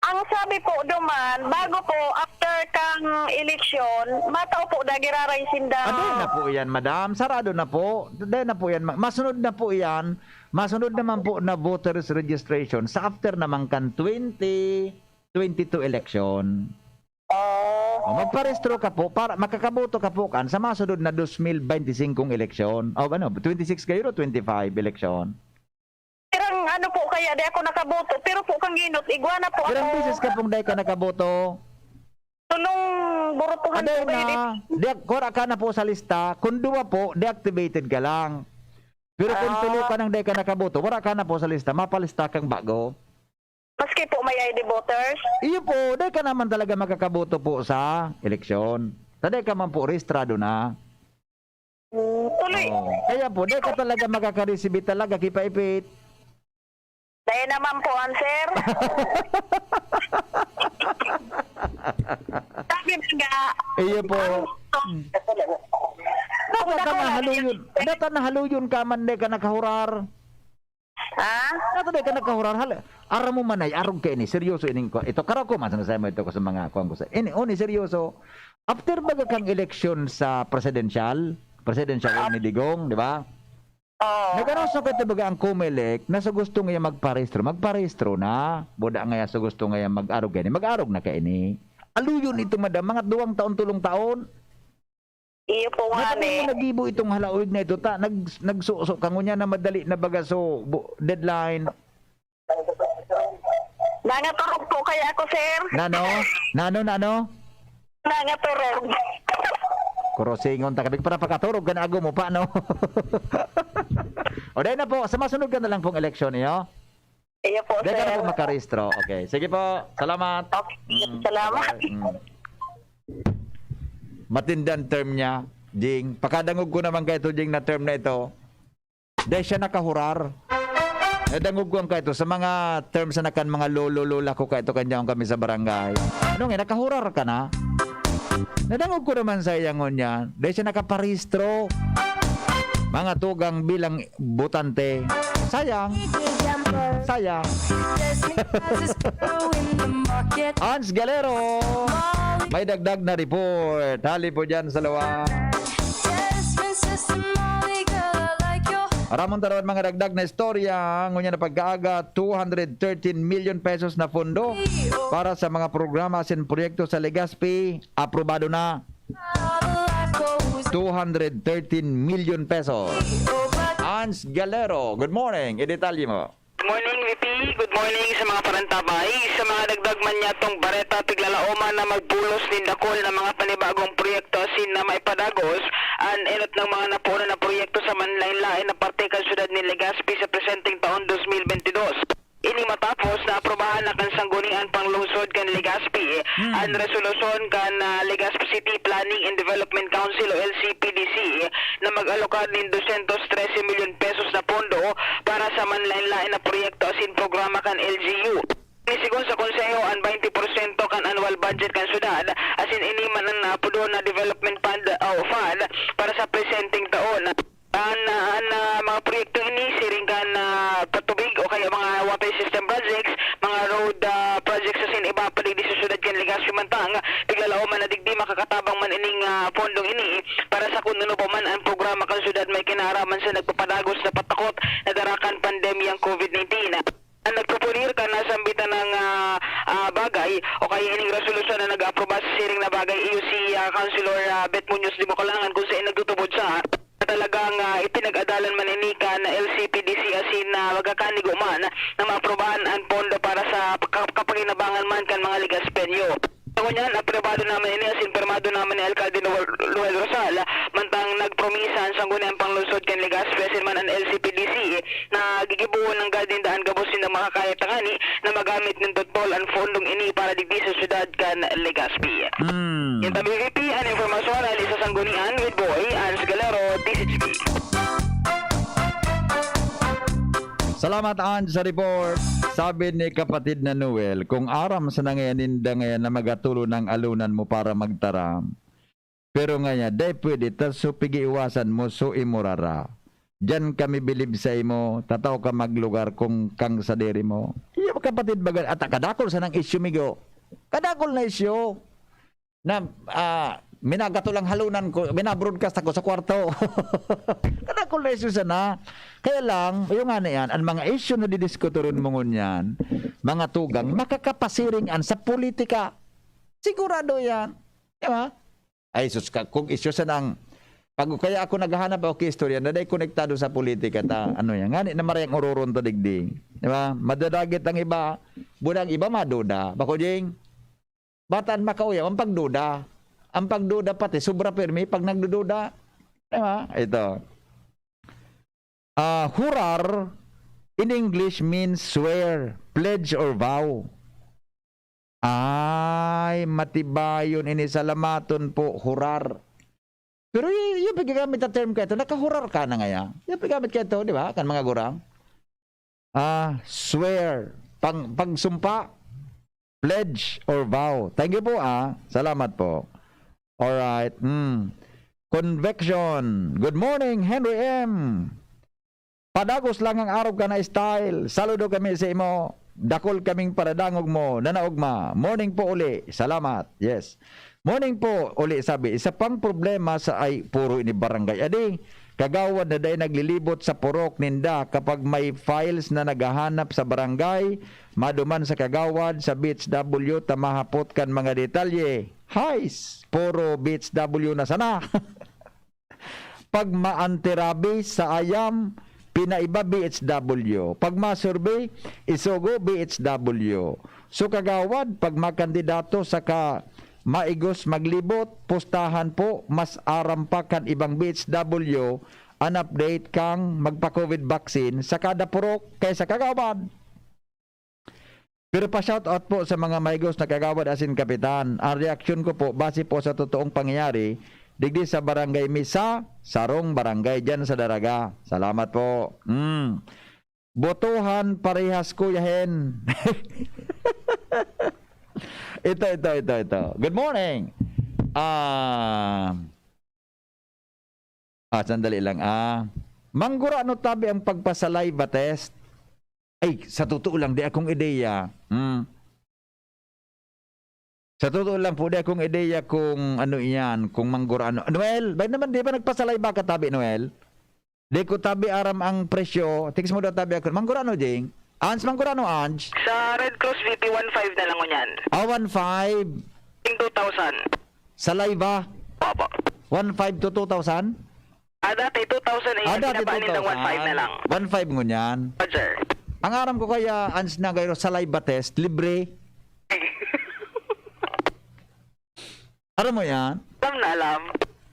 Ang sabi po duman, bago po, after kang eleksyon, matao po, dagiraray sinda. Ah, dai na po yan, madam. Sarado na po. Dai na po yan. Ma-, masunod na po yan. Masunod naman po na voters registration sa after naman kan twenty twenty-two election. Oh. O, magparehistro ka po para makakaboto ka po kan sa masunod na dos mil benti singkong eleksyon. O, ano, twenty-six kayo, no? Twenty-five eleksyon. Pirang ano po kaya, di ako nakaboto. Pero po kang ginot, igwa na po Pirang ako. beses ka pong dai ka nakaboto? Tulong burutuhan Aday po kayo, di na, di, wala ka na po sa lista. Kung duwa po, deactivated ka lang. Pero kung Ah. tulo ka nang dai ka nakaboto, wala ka na po sa lista. Mapalista kang bago. Maski po may I D voters? Iyo po, dai ka naman talaga makakaboto po sa eleksyon. Taday ka man po, rehistrado na. Hmm, tuloy. Oo. Kaya po, dai ka talaga makakaresibi talaga, kipaipit. Dai naman po, answer. Sabi nga, Iyo po. ang Hmm. Dapat Una na ko lang nahaluyon. yan. Dapat nahaluyon ka man, dai ka nakahurar. Ha? Ato di ka nagkahurar, hala. Aram mo man ay, arog ka ini, seryoso ining kwa-, ito, karaw ko man, sinasay mo ito ko sa mga kuwan ko sa, ini, oni, seryoso. After baga kang eleksyon sa presidential, presidential ni Digong, di ba? Oo. Nag-announce na kayo baga ang Comelec na sa gusto nga magparehistro, magparehistro na. Buda nga sa gusto nga mag-arog ka ini, mag-arog na ka ini. Aluyon ito, madam, mga duwang taon, tulong taon. Iyo po nga Dapat ni. mo nagibo itong halaog na ito, ta, nag-, nagsuso ka ngunyan na madali na baga so, bu-, deadline. Nangaturog po kaya ako, sir. Nano? Nano, nano? Nangaturog. Kurosingon ta kabi para pakaturog ka na ago mo pa, no? O, dahil na po, sa masunod ka na lang pong eleksyon, iyo? Iyo po, Dahil ka na sir. po makarehistro. Okay. Sige po. Salamat. Okay. Mm, Salamat. bye-bye. Mm. Matindan term niya, Jing. Pakadangog ko naman kay ito, Jing, na term na ito. Dahil siya nakahurar. Nadangog ko ang kaito sa mga terms na kan mga lolo-lola ko kaito, kanya kami sa barangay. Ano nga, nakahurar ka na? Nadangog ko naman sa iyang ngunyan. Dahil siya nakaparehistro. Mga tugang bilang botante. Sayang. Sayang. Hans Galero. May dagdag na report. Hali po dyan sa luwa. Ramon Tarawad, mga dagdag na istorya. Ngunyan na pagkaaga, two hundred thirteen million pesos na pondo para sa mga programa asin proyekto sa Legazpi. Aprobado na. Two hundred thirteen million pesos. Ans Galero, good morning. Idetalye mo. Good morning, V P. Good morning sa mga parantabay. Sa mga dagdag man niyatong bareta, piglalaoman na magbulos nin dakul na mga panibagong proyekto asin na maipadagos an enot nang mga napuonan na proyekto sa manlaen-laen na parte kan siyudad nin Legazpi sa presenteng taon dos mil bentidós. Ini matapos na aprubahan na kan Sangguniang Panglungsod kan Legazpi Hmm. an resolusyon kan, ah, Legazpi City Planning and Development Council o L C P D C na mag-alokar nin dosyentos trese milyon pesos na pondo para sa manlaen-laen na proyekto asin programa kan L G U. Ini sigon sa Konseho an baynte porsyento kan annual budget kan syudad, asin ini man an, ah, pudon na development fund, ah, o fund para sa presenteng taon. An, ah, an, ah, mga proyekto ini siring kan, ah, patubig o kaya mga water system projects, mga road, ah, projects asin iba pa digdi sa syudad kan Legazpi mantang piglalaoman na digdi makakatabang man ining, ah, pondong ini para sa kun ano pa man ang programa kan syudad may kinaaraman sa nagpapadagos na patakot na dara kan pandemyang covid nineteen. An nagpupulir kan nasambitan nang, ah, ah, bagay o kaya ining resolusyon na nag-aaproba sa siring na bagay iyo si, ah, Councilor, ah, Bet Muñoz de Mocolangan, kun saen nagtutubod sa na talagang, ah, ipinag-adalan man ini kan L C P D C asin na magkakanigo man na maaprubahan an pondo para sa ka-, kapakinabangan man kan mga Legazpeño. Sa ngunyan, aprobado naman ini asin pirmado naman ni Alkalde Noel, Noel Rosal, mantang nagpromisa an sangguniang panglungsod kan Legazpi asin man an L C P D C na gigibohon nanggad ninda an gabos nindang makakaya tangani na magamit nindot, Paul, an fondong ini para digdi sa syudad kan Legazpi. Mm. Yan, W V P, an impormasyon hali sa Sanggunian with Boy Ans Galero, D Z H P. Salamat, Ange, sa report. Sabi ni kapatid na Noel, "Kung aram sana ngayan ninda ngayan na magatulo ng alunan mo para magtaram. Pero ngaya, dai pwede, ta so pig-iiwasan mo, so imurara. Diyan kami bilib sa imo, tataw ka maglugar kung kang sadiri mo." Iya, kapatid, baga, at kadakol sanang isyu, migo. Kadakol na isyu. Na, ah, minagato lang halunan ko, minabroadcast ako sa kwarto. Kadakol na isyu sana. Kaya lang, yung nga na yan, ang mga isyu na didiskuturin mo ngunyan, mga tugang, makakapasiring an sa politika. Sigurado yan. Di ba? Ay, sus ka, kung isyu sana ang, pag kaya ako naghahanap ako istorya na dai konektado sa politika, ta, ano yan, ngani na maray ang ororon ta digdi. Di ba? Madadagit ang iba, buda ang iba maduda. Bako, Jing? Bataan makauyam ang pagduda. Ang pagduda pati sobra pirmi pag nagdududa. Di ba? Ito. Ah, hurar in English means swear, pledge, or vow. Ay, matibayon ini. Salamaton po, hurar. Pero y-, yung pagkagamit na term ka ito, nakahurar ka na ngaya. Yung paggamit ka ito, di ba? Kan mga gurang. Ah, swear. Pang, pagsumpa. Pledge or vow. Thank you po, ah. Salamat po. Alright. Hmm. Convection. Good morning, Henry M. Padagos lang ang arog ka na style. Saludo kami sa imo. Dakol kaming paradangog mo. Nanaogma. Morning po uli. Salamat. Yes. Morning po uli, sabi. Isa pang problema sa, ay, puro ini barangay. Adi, kagawad na dai naglilibot sa purok ninda. Kapag may files na naghahanap sa barangay, maduman sa kagawad, sa B H W, ta mahapot kan mga detalye. Hais! Puro B H W na sana. Pag ma-antirabi sa ayam, pinaiba B H W. Pag ma-survey, isugo B H W. So, kagawad, pag makandidato saka maigos maglibot, pustahan po, mas aram pa kan ibang B H W an update kang magpa-covid vaccine sa kada purok kaysa kagawad. Pero pa-shoutout po sa mga mahigos na kagawad asin kapitan. Ang reaksyon ko po, base po sa totoong pangyayari, digdi sa barangay mi sa sarong barangay diyan sa Daraga. Salamat po. Mm. Botohan parehas, Kuya Hen. Ito, ito, ito, ito. Good morning. Ah, ah, sandali lang. Ah, manggurano tabi ang pagpa-saliva test? Ay, sa totoo lang, di akong ideya. Hmm. Sa totoo lang po, di akong ideya kung ano iyan, kung manggurano. Noel, bay naman, di ba nagpa-saliva ka tabi, Noel? Di ko tabi aram ang presyo. Text mo daw tabi ako. Manggurano, Jing? Ans, manggurano, Ange? Sa Red Cross V P, one five na lang ngunyan. Ah, one five. Ting two thousand. Saliva? Opo. One five to two thousand? Ah, dati two thousand eh. Ah, dati binabaan nindang two thousand. One five na lang. One five ngunyan. Roger. Ang aram ko kaya, Ans, na gayro, saliva test, libre. Aram mo yan? Alam na alam.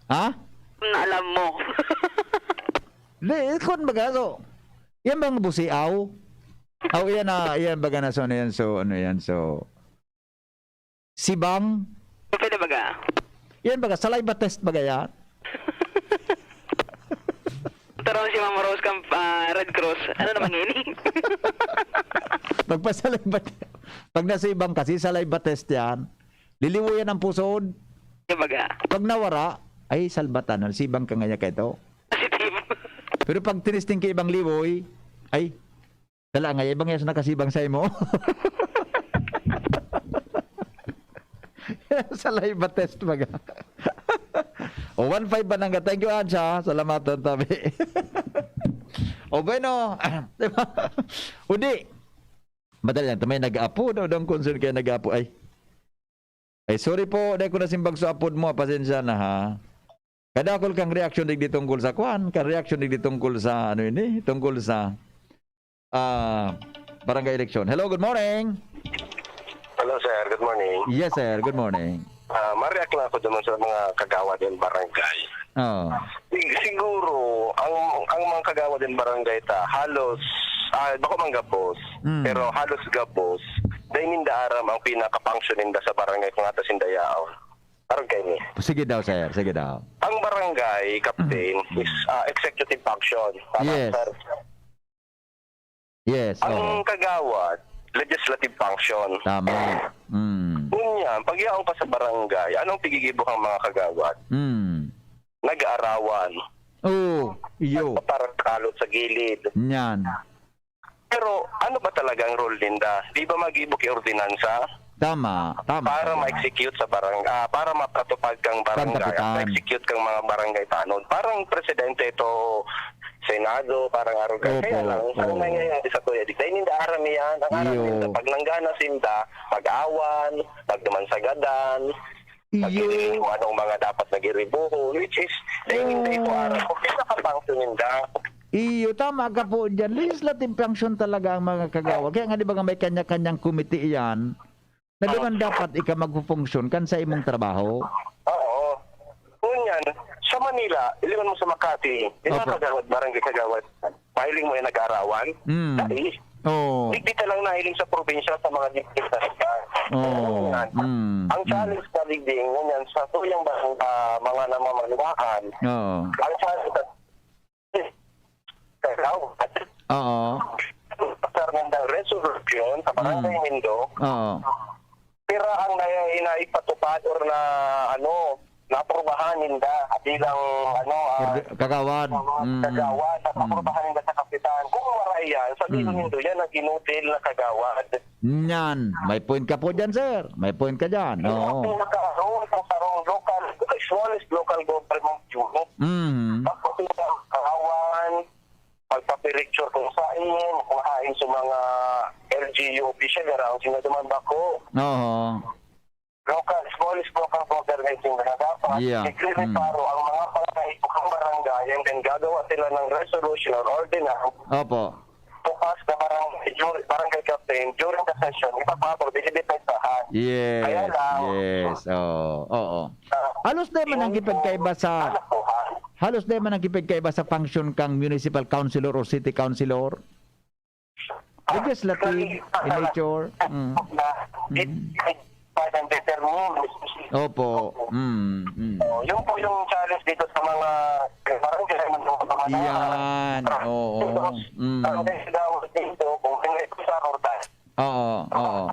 Ha? Alam na alam mo. Di, ikon baga, so, yan bang busi, aw? Aw, yan na, yan baga na, so, ano yan, so, ano yan, so, sibang? Pwede baga? Yan baga, saliva test baga yan? Taro si Mama Rose kang, ah, Red Cross. Ano naman ini? Pagpasaliva, pag nasibang ka, si saliva test yan. Liliwayan ang pusod. Di baga? Pag nawara, ay, salbatan, nasibang ka ngaya kay to. Positive. Pero pag tinisting ka ibang liwoy, ay, dala nga, ibang yan sa nakasibang sa imo. Saliva test baga. O, one five ba nang, thank you, Ange, ha? Salamat, tabi. O, bueno, di ba? O di, madali lang, may nag-apo, daw, daw concern kaya nag-apo. Ay. Ay, sorry po, dai ko nasimbag sa apod mo, pasensya na, ha? Kadakol kang reaksyon digdi tungkol sa kwan, kang reaksyon digdi tungkol sa, ano ini, tungkol sa, ah, barangay eleksyon. Hello, good morning. Hello, sir. Good morning. Yes, sir. Good morning. Ah, ma-react lang ako naman sa mga kagawad ng barangay. Oh. Sig- Siguro, ang ang mga kagawad ng barangay ta, halos, ah, bako man gabos, Mm. pero halos gabos, dahil ninda aram ang pinaka-function ninda sa barangay kung atas sinda yaon. Aram kayo ni? Sige daw, sir. Sige daw. Ang barangay captain Mm. is ah, executive function. Tama, Yes. sir? Yes. Ang Oo. kagawad, legislative function. Tama. Mm. Ngunyan, pag yaon ka sa barangay, anong pigigibo kang mga kagawad? Mm. Nag-aarawan. Oh, iyo. Para kalot sa gilid. Nyan. Pero ano ba talaga ang role ninda? Di ba magibo ki ordinansa? Tama. Tama. Para Tama. ma-execute sa barangay, ah, para mapatupad kang barangay, Kapitan. at ma-execute kang mga barangay tanod. Parang presidente ito, Senado, parang arogan. Opo, Kaya lang, ang oo. nangyayari sa Kuya Dick, dahil hindi aram yan, ang aram Iyo. ninda, pag nanggana sinda, mag-awan, magduman sa gadan, Iyo. maghiling kung anong mga dapat nagiribuhon, which is, dahil hindi ito aram kung pinakapangso ninda. Iyo, tama ka po dyan. Legislative function talaga ang mga kagawad. Kaya nga, di ba nga may kanya-kanyang komite yan? Na doon dapat ikaw magpupunksyon kan sa imong trabaho. Oo. Ngunyan, sa Manila, iliwan mo sa Makati, yung mga Opo. kagawad, barangay kagawad, mahiling mo yung nag-aarawan? Mm. Dahil, Oo. digdi ta lang nahiling sa probinsya sa mga distrito. Oo. Ngunyan, Mm. ang Mm. challenge na digdi, ngunyan, sa tuyang barang, ah, mga namamanuaan, Oo. ang challenge na kagawad, Oo. sa nandang resolution sa barangay Mm. nindo, Oo. pira ang na, naipatupad or na, ano, naaprubahan ninda bilang, ano, ah, Orga-, kagawad. Mm. kagawad, na Mm. aprubahan ninda sa kapitan. Kung wala yan, sabihin Mm. nindo yan ang inutil na kagawad. Nyan. May point ka po dyan, sir. May point ka dyan. Oo. Pinakaroon sa sarong local, smallest local government unit. Mm. Tapos yung karawan, pagpapiricture kung saan, kung hain sa mga L G U official, garaw sila duman bako. Oo. Local, smallest local government yung nagagawa. Yeah. Nagre-reparo ang mga pangangaipo ng barangay, and then gagawa sila ng resolution or ordinance Opo. to pass the barangay, dur- barangay captain during the session. Ipapapro, dinidepensahan. Yes. Kaya lang, Yes. Oo. Oo. ah, Halos di man ang yung kipagkaiba sa anak ko, ha? Halos di man ang kipagkaiba sa function kang municipal councilor or city councilor. Legislative in nature. Mm. Na, it, Mm. it, parang determine. Opo. Mm, mm. Oh, yung po yung challenge dito sa mga, eh, parang hindi naman mga mga Yan. Oo. Mm. Ang daw dito, kung hindi ko sa kortas. Oo, oo.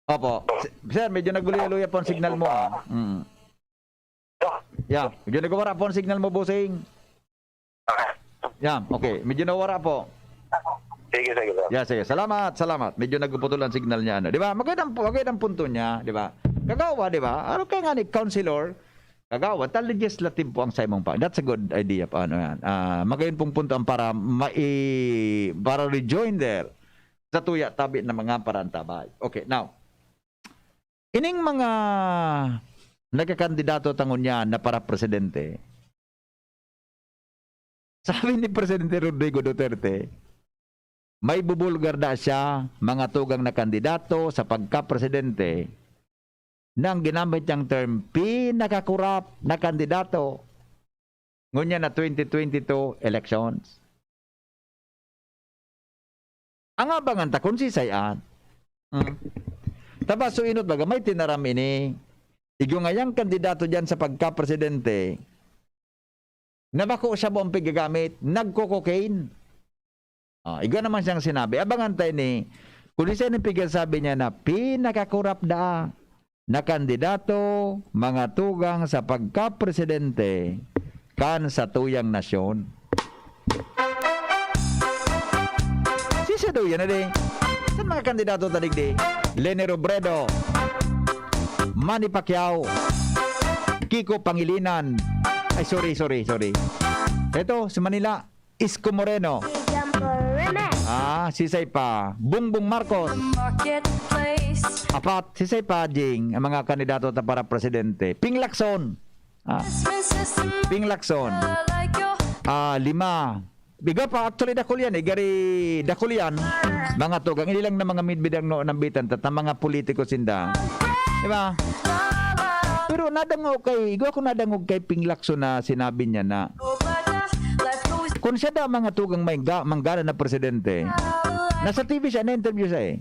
Opo. S- Sir, medyo nagluya-luya po ang signal mo, ah. Mm. Yeah, medyo nagwawara po ang signal mo, bossing. Yeah, okay. Medyo nawara po. Sige, sige, sir. Yeah, sige. Salamat, salamat. Medyo nagpuputol ang signal niya, ano. Di ba? Magandang, magandang punto niya, di ba? Kagawa, di ba? Ano kaya nga ni councilor? Kagawa, ta legislative po ang Simon pa. That's a good idea pa, ano yan. Ah, magayon pong punto ang para mai-, para rejoinder sa tuya tabi ng mga parantabay. Okay, now, ining mga nagkakandidato tangon niya na para presidente, sabi ni Presidente Rodrigo Duterte, may bubulgar da siya, mga tugang na kandidato sa pagka-presidente, na ang ginamit niyang term, pinakakurap na kandidato. Ngunyan na twenty twenty-two elections. Ang abangan ta kung sisay an. Hmm. Taba, so inot baga, may tinaram ini. Igyo ngayang kandidato diyan sa pagka-presidente, na bako siya buong piggagamit, nagko-cocaine. Ah, igwa naman siyang sinabi. Abangan tayo ni, kung isa ni Pigan sabi niya na pinakakurap da na kandidato, mga tugang sa pagka-presidente kan sa tuyang nasyon. Si Sedo yan na di. Sa mga kandidato tadig di, Leni Robredo, Manny Pacquiao, Kiko Pangilinan. Ay, sorry, sorry, sorry. Ito, sa Manila, Isko Moreno. Example, remix. Ah, sisay pa, Bongbong Marcos. Marketplace. Apat, sisay pa, Jing, ang mga kandidato ta para presidente. Ping Lacson. Ah. Ping Lacson. Ah, lima. Biga pa, actually, dakul yan. Igari, dakul yan. Mga tugang. Hindi lang na mga midbid ang no, nambitan, tata mga politiko sinda. Di ba? Pero nadangog kay, igwa ko nadangog kay Ping Lacson na sinabi niya na kung siya daw mga tugang may ga, manggana na presidente, nasa T V siya, na-interview siya eh.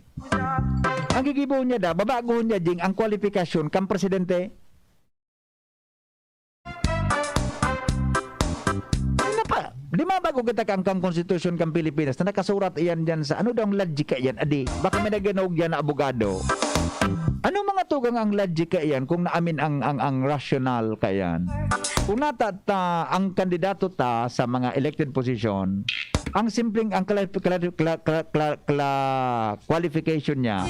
Ang gigibo niya da, babaguhon niya, Jing, ang kwalifikasyon kang presidente. Ano pa? Di ba bago kita kang, kang konstitusyon kang Pilipinas na nakasurat iyan dyan sa, ano daw ang logic ka yan, adi? Baka may naganaog yan na abogado. Ano mga tugang ang logic ka yan kung naamin ang, ang, ang rational ka yan? Kung nata ta, ang kandidato ta sa mga elected position, ang simpleng, ang kla-, kla-, kla-, kla-, kla-, kla-, qualification niya,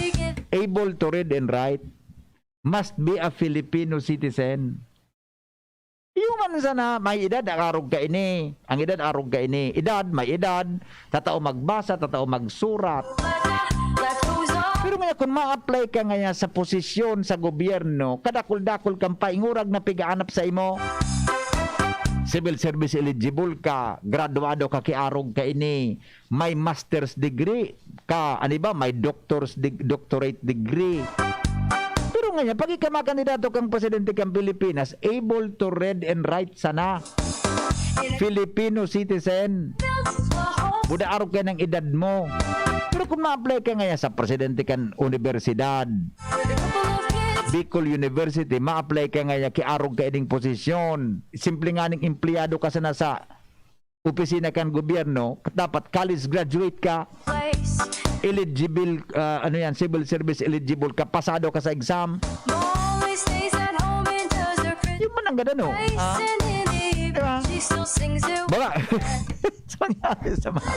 able to read and write, must be a Filipino citizen. Iyo man sana, may edad, arog ka ini. Ang edad, arog ka ini. Edad, may edad. Tatao magbasa, tatao magsurat. Pero ngayon, kung ma-apply ka ngayon sa posisyon sa gobyerno, kadakul-dakul kang paingurag na pigaanap sa imo. Civil service eligible ka, graduado ka, kiarog ka ini, may master's degree ka, ano ba, may doctor's deg-, doctorate degree. Pero ngayon, pag ika makandidato kang presidente kang Pilipinas, able to read and write sana. Filipino citizen. Buda arog ka ng edad mo. Pero kung ma-apply ka ngayon sa presidente kan universidad, Bicol University, ma-apply ka ngayon, kiarog ka ining posisyon. Simple nga ning empleyado ka sana sa opisina kan gobyerno, dapat college graduate ka, eligible, ah, ano yan, civil service eligible ka, pasado ka sa exam. Yung man ang ganda, no? Ah? Diba? Baka, sa mangyari sa mga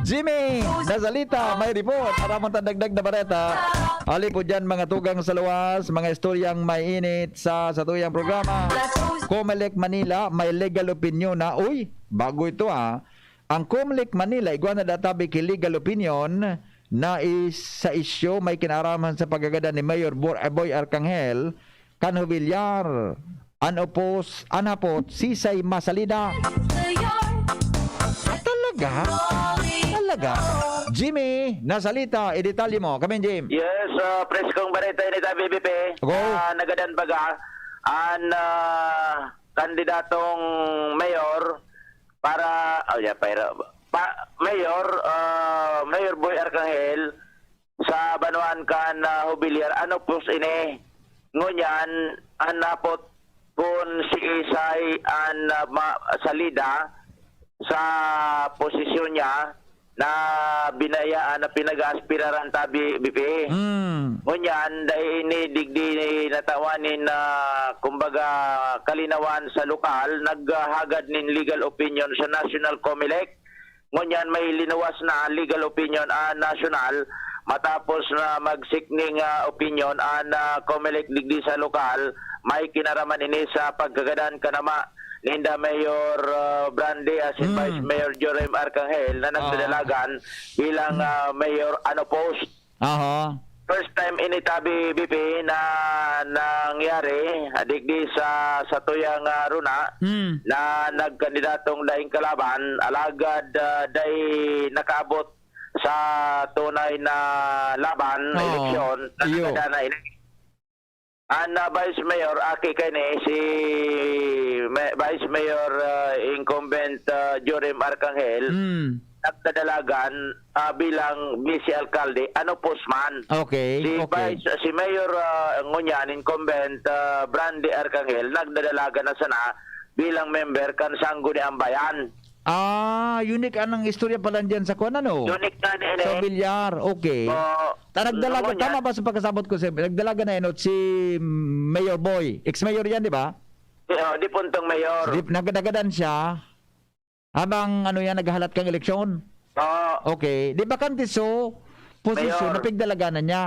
Jimmy Nazalita, may report. Aram mo ta dagdag na bareta. Ali po dyan, mga tugang sa luwas, mga istoryang mainit sa satuyang programa. Comelec Manila, may legal opinion na, uy, bago ito, ah. Ang Comelec Manila, igwa na databi ki legal opinion na is, sa isyu may kinaraman sa pagkagadan ni Mayor Bor-, Boy Arcangel kan Jubilar. An opos, an hapot, sisay masalida? Ah, talaga? Talaga? Jimmy, nasalita, idetalye mo. Kami, Jim. Yes, ah, preskong bareta ini ta, B B P. Go. Ah, nagadan baga an, ah, kandidatong mayor para, oh, yeah, pa, pa, Mayor, ah, Mayor Boy Arcangel sa banwaan kan, ah, Jubilar, ano pos ini? Ngunyan, an hapot kun siisay an, ah, ma-, salida sa posisyon niya na binayaan na pinag-aaspiraran ta, B-, B P. Mm. Ngunyan, dai ini digdi natawan nin, ah, kumbaga, kalinawan sa lokal, naghahagad nin legal opinion sa National Comelec. Ngunyan, may linuwas na legal opinion an nasyonal matapos na mag-seek ning, ah, opinion an, ah, Comelec digdi sa lokal. May kinaraman ini sa pagkagadan kanama ninda Mayor, ah, Brandy asin Mm. Vice Mayor Jorim Arcangel na Ah. nagdadalagan bilang, ah, mayor unopposed. Aha. First time ini ta, B P, na nangyari, ah, digdi sa, sa tuyang, ah, runa, Hmm. na nagkandidatong daing kalaban, alagad, ah, dai nakaabot sa tunay na laban, Oo. eleksyon, na Iyo. nagkadana ini. An, ah, Vice Mayor, aki kaini, si Ma-, Vice Mayor, ah, incumbent, ah, Jorim Arcangel, Hmm. nagdadalagan, ah, bilang vice alkalde, unopposed man. Okay, Si okay. Vice, si Mayor, ah, ngunyan, incumbent, ah, Brandy Arcangel, nagdadalagan na sana bilang member kan Sangguniang Bayan. Ah, unique anang istorya pala diyan sa kuwan, ano? Unique na ni Sa ini. Villar, okay. Oo. Ta nagdalaga, Ngunyan. Tama ba sa pagkasabot ko, sir? Nagdalaga na enot si Mayor Boy. Ex-mayor yan, di ba? Di, oh, di puntong mayor. Di, nagdagadan siya habang, ano yan, naghahalat kang eleksyon? Oo. Okay. Di bakante so, posisyon Mayor. na pigdalaganan niya.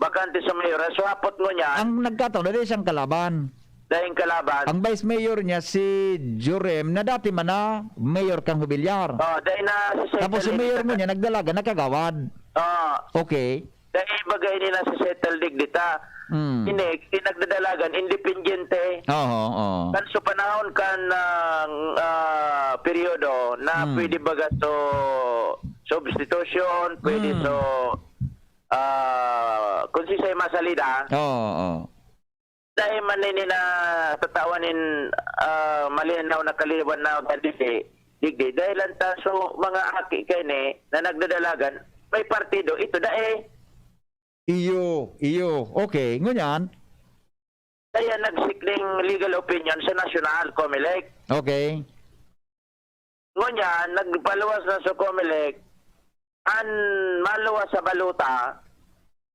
Bakante sa mayor. So, hapot ngunyan. Ang nagkataon, dali siyang kalaban. Daing kalaban. Ang vice mayor niya, si Jurem, na dati man na mayor kang Jubilar. Oh, dahil na si Tapos si Secretary mayor ka- mo niya, nagdalaga, nakagawad. Oo. Okay. Dai baga ini nasa settle digdi ta. Mm. Ini, kinagdadalagan, independyente. Oo, oo. Kan sa panahon kan, ah, ah, peryodo na Mm. pwede baga so substitution, pwede Mm. so, ah, kung si Sema Salida, Oo, oo. Dai man ini na tatawan nin, ah, malinaw na kaliwanagan digdi, digdi. Dahil lang ta so mga aki kaini na nagdadalagan, may partido, ito dai. Iyo, iyo. Okay, ngunyan? Kaya nag-seek ning legal opinion sa National, Comelec. Okay. Ngunyan, nagpaluwas na sa Comelec, an maluwas sa balota,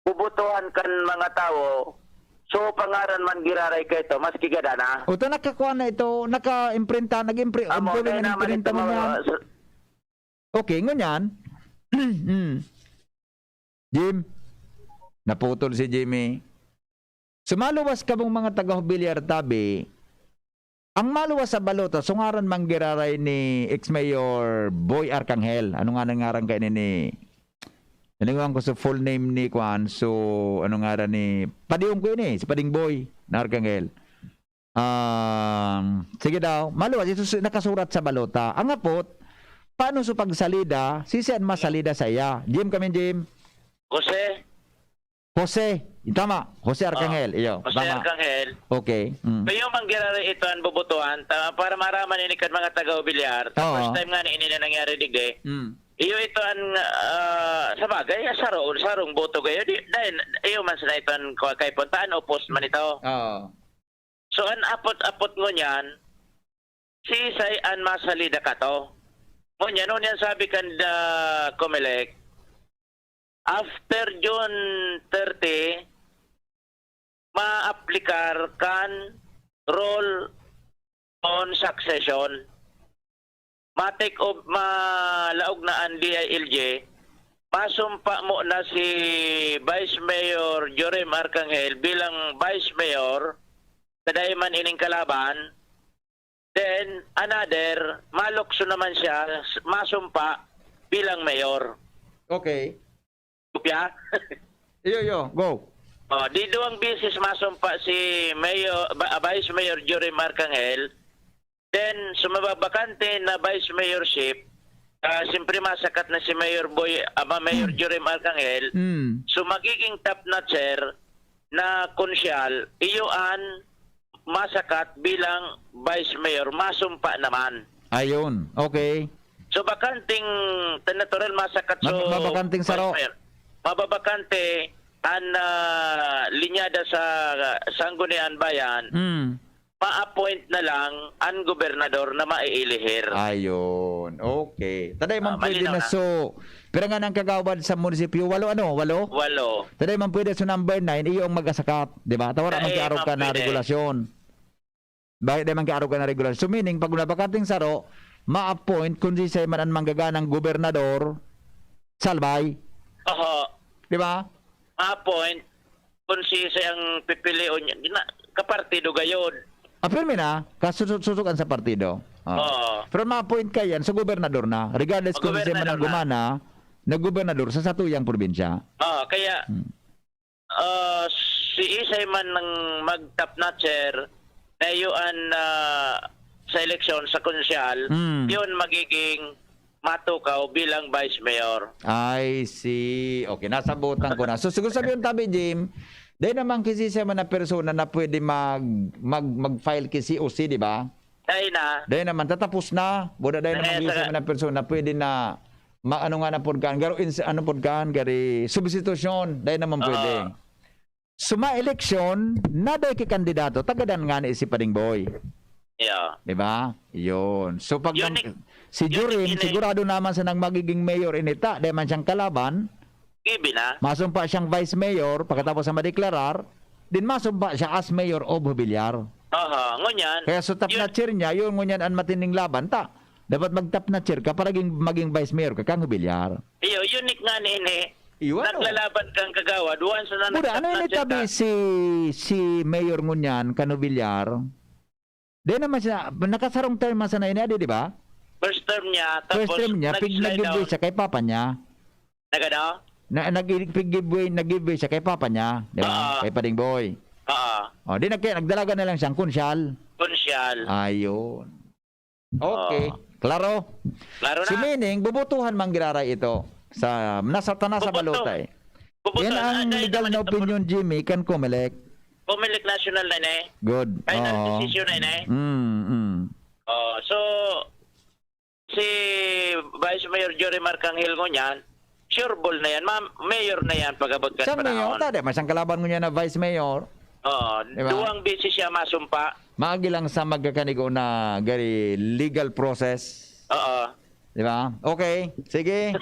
bubotohan kan mga tawo, so pangaran man giraray kaito, maski gada na. O, ta nakakuha na ito, naka-imprinta, nag-impri-, Amo, ongoing kaya an naman imprinta ito, mga, ngunyan. sa- Okay, ngunyan. Mm. Jim, naputol si Jimmy. So, maluwas kamong mga taga-Jubiliar, tabi, ang maluwas sa balota, so ngaran man giraray ni ex-mayor Boy Arcangel. Ano nga nang ngaran kaini ni, nalimutan ko sa full name ni kwan, so, ano ngaran ni, padihon ko ini, si Pading Boy na Arcangel. Um, sige daw, maluwas, ito su-, nakasurat sa balota. Ang hapot, paano sa pagsalida, si siya masalida sa iya? Jim kami, Jim? Jose. Jose. Tama. Jose Arcangel. Oh, iyo. Jose Tama. Arcangel. Okay. Mm. Kayo man giraray ito ang bubutuhan ta, para maraman ini kan mga taga-Obilyar. Ta Oo. First time nga na ini na nangyari digdi. Mm. Iyo ito ang, ah, sa bagay, ah, saro, sarong boto kayo. Di, dahil, iyo man sa ito ang kwa-, kay puntaan o post man ito. Oo. So, an apot-apot ngunyan, sisay an masalida kato? Ngunyan, ngunyan sabi kan da Comelec, after June thirty, maaplikar kan rule on succession. Matik o malaog na an D I L G, masumpa mo na si Vice Mayor Jorim Arcangel bilang Vice Mayor, ta dai man ining kalaban. Then, another, malukso naman siya, s-, masumpa bilang mayor. Okay. Kopya? Iyo, iyo. Go. Oh, di duwang beses masumpa si Mayor, ba-, Vice Mayor Jorim Arcangel. Then, sa mababakante na vice mayorship, ah, siyempre masakat na si Mayor Boy, ama, Mayor Jorim Arcangel. Mm. So, magiging top notcher na konsyal, iyo an masakat bilang vice mayor, masumpa naman. Ayun, okay. So, bakanting, ta-, natural masakat Mab-, so, mabakanting saro. Vice mayor. Mababakante an, ah, linyada sa Sangguniang Bayan, Mm. ma-appoint na lang an gobernador na maiilihir. Ayun, okay. Ta dai man Ah, pwede malinaw na na. So, pira nga nang kagawad sa munisipyo? Walo, ano? Walo? Walo. Ta dai man pwede sa number nine, iyo ang magasakat, di ba? Ta wara man Dai kiarog man ka na pwede. Regulasyon. Dai, dai man kiarog ka na regulasyon. So, meaning, pag nabakanting saro, ma-appoint kung si man an manggaganang gobernador, salbay. Oho. Di ba? Ma-appoint kung si ang pipilion niya. Di na, kapartido gayod. Ah, pirmi na, kasusog-susugan sa partido. Ah. Oo. Pero ma-appoint ka yan, sa gobernador na. Regardless kung si man ang Gobernador na. Gumana, na gobernador sa satuyang probinsya. Oo, kaya, Hmm. ah, si Isay man ang mag-top notcher, na iyo an, ah, sa eleksyon, sa konsyal, Hmm. yun magiging matukaw bilang vice mayor. I see. Okay, nasabutan ko na. So, siguro sabi yung tabi, Jim, dahil naman kasi siya man na persona na pwede mag, mag, mag-file ki C O C, di ba? Dahil na. Dahil naman, tatapos na. Buda dahil naman Dahil kasi sa- man na persona, pwede na, ma-, ano nga na pod kan, garo ins-, ano pod kan, gari, substitusyon. Dahil naman Oo. Pwede. Suma eleksyon, naday ki kandidato, tagadan nga ni si Pading Boy. Yeah. Di ba? Yun. So, pag Yun ang, ik-, si yun Jorin, ik-, sigurado naman sa nang magiging mayor inita, dahil man siyang kalaban, Gibi na. Masumpa siyang vice mayor, pagkatapos na madeklarar, din masumpa siya as mayor of Jubilar. Aha, ngunyan. Kaya sa top Yun. Na chair niya, yun ngunyan ang matinding laban, ta. Dapat mag-top na chair ka para maging, maging vice mayor ka kang Jubilar. Iyo, unique nga ni ini. Iyo, ano? Naglalaban kang kagawad, once na Buda, ano nagtatnatyan ini tabi ka? Si, si Mayor ngunyan, kan Villar? Di naman siya, nakasarong term man sana ini, adi, di ba? First term niya, First tapos term niya, pig nag-slide nag-give down. Siya kay papa niya. Nagano? Na, nag-, nag-giveaway, nag-giveaway siya kay papa niya, di ba? Oo. Kay Pading Boy. Oo. O, di nagkaya, nagdalaga na lang siyang kunsyal. Kunsyal. Ayun. Okay. Oo. Klaro? Klaro na. So, meaning, bubutuhan man giraray ito sa, nasa, ta-, nasa Bubuto. balota eh. Bubuto. Yan ang Ah, dahil legal naman na ito, opinion, Jimmy, kan Comelec. Comelec National na ini. Good. Final Oo. decision na ini. Mm, mm. Oh, so, si Vice Mayor Jory Marcanghil ngunyan, sure ball na yan. Ma-, mayor na yan pag-abot kan Siyang mayor, panahon. Tada, may isang kalaban ngunyan na vice mayor. Oo, Di ba? duwang beses siya masumpa. Maagi lang sa magkakanigo na gari legal process. Oo. Di ba? Okay, sige.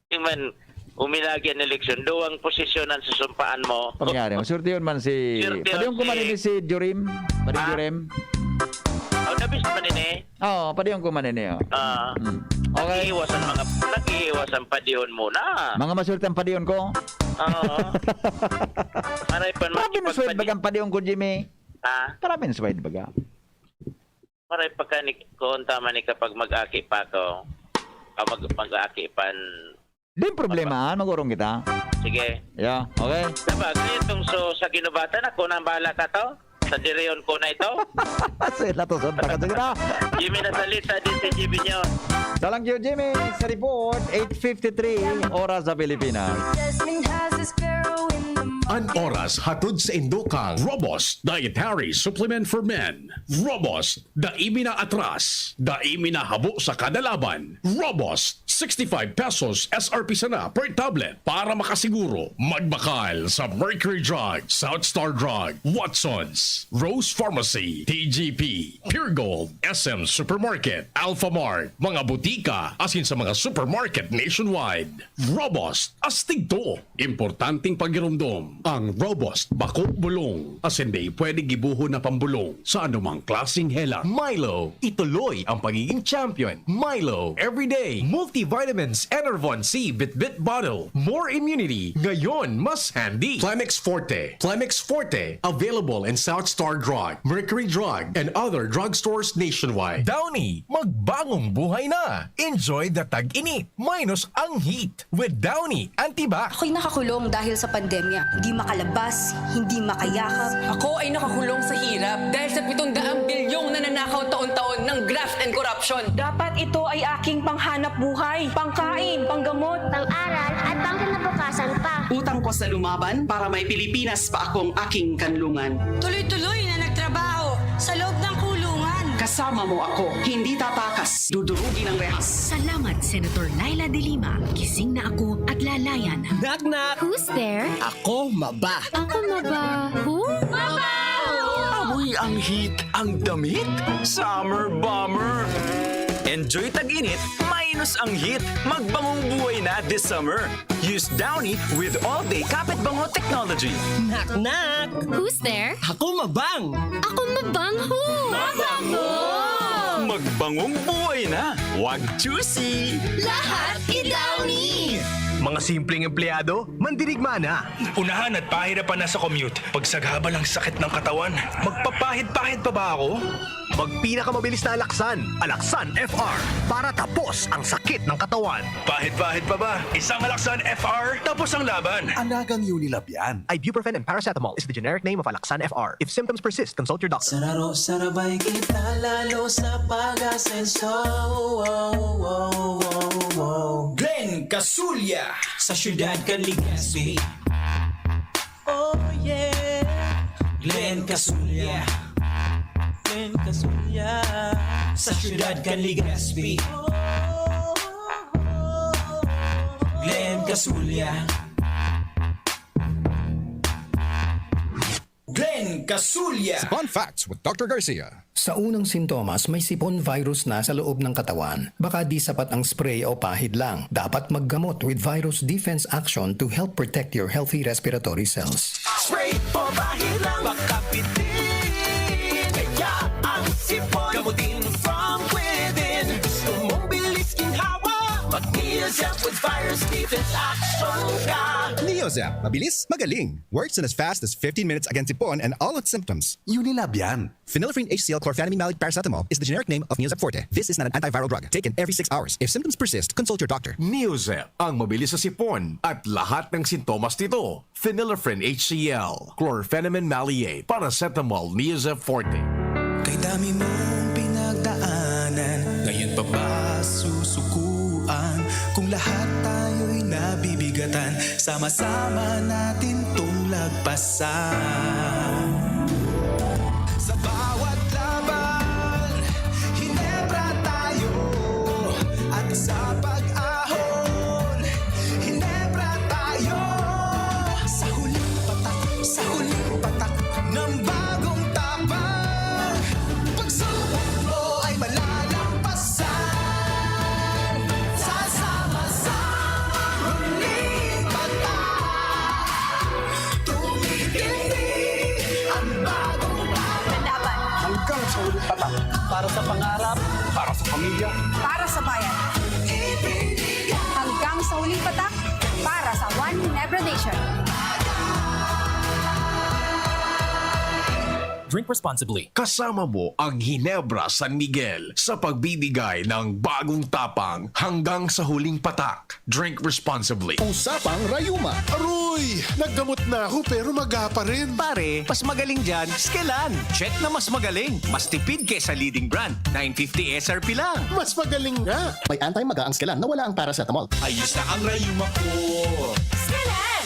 Di man, umilagi ang eleksyon. Duwang posisyon ang susumpaan mo. Pangyari, masurtiyon man si, Surtiyon padiyong ko man si ini si Jorim. Padiyong Ha? Jorim. Oh, nabis naman ini. Oo, padiyong ko man ini, oh. Ah, Mm. Okay. nag-iiwas ang mga, nag-iiwas ang padihon muna. Mga masulti ang padihon ko. Oo. Maray pa naman Province wide ipagpadi- bagang padihon ko, Jimmy. Ha? Province wide baga. Maray pa ka ni, kung tama ni kapag mag-aki pa ako. Ah, mag-, mag-aki pan Di problema, ah, magurong kita. Sige. Yeah, okay. Sabagay, itong so, sa ginubatan, ako nang bahala ka to. Sa diriyon ko na ito. Sila to, sunta ka, sige na. Jimmy na salita, din si Jimmy nyo. Salang Q, Jimmy, sa report, eight fifty-three, oras sa Pilipinas. Jasmine has a sparrow in the An oras hatod sa indukang Robust Dietary Supplement for Men. Robust, dai mi na atras, dai mi na habo sa kada laban. Robust, sixty-five pesos S R P sana per tablet. Para makasiguro, magbakal sa Mercury Drug, South Star Drug, Watson's, Rose Pharmacy, T G P, Pure Gold, S M Supermarket, Alpha Mart, mga butika, asin sa mga supermarket nationwide. Robust, astig to. Importanteng pagiromdom, ang Robust bako bulong, asin dai pwede gibohon na pambulong sa anumang klaseng hela. Milo, ituloy ang pagiging champion. Milo, everyday. Multivitamins, Enervon C, Bitbit Bottle. More immunity, ngayon mas handy. Plemex Forte. Plemex Forte, available in South Star Drug, Mercury Drug, and other drugstores nationwide. Downy, magbangong buhay na. Enjoy the tag-init, minus ang heat. With Downy Antibac. Ako'y nakakulong dahil sa pandemya. Hindi makalabas, hindi makayakap. Ako ay nakakulong sa hirap dahil sa pitong daang bilyong nananakaw taon-taon ng graft and corruption. Dapat ito ay aking panghanap buhay, pangkain, panggamot, pang-aral at pangkinabukasan pa. Utang ko sa lumaban para may Pilipinas pa akong aking kanlungan. Tuloy-tuloy na nagtrabaho sa loob ng kulungan. Kasama mo ako, hindi tatakas, dudurugin ang rehas. Salamat, Senator Leila de Lima. Gising na ako at lalayan. Knock, knock! Who's there? Ako, Maba. Ako, Maba. Who? Maba! Amoy ang heat, ang damit, Summer Bomber. Enjoy tag-init, minus ang heat. Magbangong buhay na this summer. Use Downy with all-day kapit bango technology. Knock, knock! Who's there? Ako, Mabang! Ako, Mabang, who? Mabang, who? Magbangong buhay na. Wag choosy. Lahat i-Downy! Mga simpleng empleyado, mandirigma na. Unahan at pahirapan na sa commute. Pagsagabal ang sakit ng katawan. Magpapahid-pahid pa ba ako? Magpinakamabilis na Alaxan, Alaxan F R, para tapos ang sakit ng katawan. Pahid-pahid pa ba? Isang Alaxan F R, tapos ang laban. Anagang Unilab yan. Ibuprofen and paracetamol is the generic name of Alaxan F R. If symptoms persist, consult your doctor. Sararo, sarabay kita lalo sa pag-asenso. Wow, wow, wow, wow. Glenn Casulya. Sa syudad kan Legazpi. Oh yeah. Glenn Casulya. Glenn Casulya. Sa syudad kan Legazpi. Glenn Casulya. Glenn Casulya. Fun facts with Doctor Garcia. Sa unang sintomas, may sipon virus na sa loob ng katawan. Baka di sapat ang spray o pahid lang. Dapat maggamot with Virus Defense Action to help protect your healthy respiratory cells. Spray o pahid lang, baka pitin. Kaya ang sipon, gamutin from within. Gusto mong bilis ginhawa? Mag-Neozelf with Virus Defense Action ka. Neozep, mabilis, magaling. Works in as fast as fifteen minutes against sipon and all its symptoms. Unilab yan. Phenylephrine H C L chlorphenamine maleate paracetamol is the generic name of Neozep Forte. This is not an antiviral drug. Taken every six hours. If symptoms persist, consult your doctor. Neozep, ang mabilis sa sipon at lahat ng sintomas nito. Phenylephrine H C L, chlorphenamine maleate, paracetamol, Neozep Forte. Kay dami mong pinagdaanan, ngayon pa ba susukuan? Kung lahat tayo'y nabibigatan, sama-sama natin 'tong lagpasan. Sa bawat laban, Hinebra tayo. At sa pag-ahon, Hinebra tayo. Sa huling patak, sa huling patak ng bagong tapang, pagsubok mo ay malalampasan. Sasama-sama, huling patak. Tumitindig ang bagong tapang. Hanggang sa huling patak. Para sa pangarap. Para sa pamilya. Para sa bayan. Hanggang sa huling patak. Para sa One Ginebra Nation. Drink responsibly. Kasama mo ang Ginebra San Miguel sa pagbibigay ng bagong tapang hanggang sa huling patak. Drink responsibly. Usapang Rayuma. Aroy! Naggamot na ako pero maga pa rin. Pare, mas magaling dyan, Skelan. Check na mas magaling. Mas tipid kesa leading brand. Nine fifty S R P lang. Mas magaling nga. May anti-maga ang Skelan na wala ang paracetamol. Ayos na ang rayuma ko.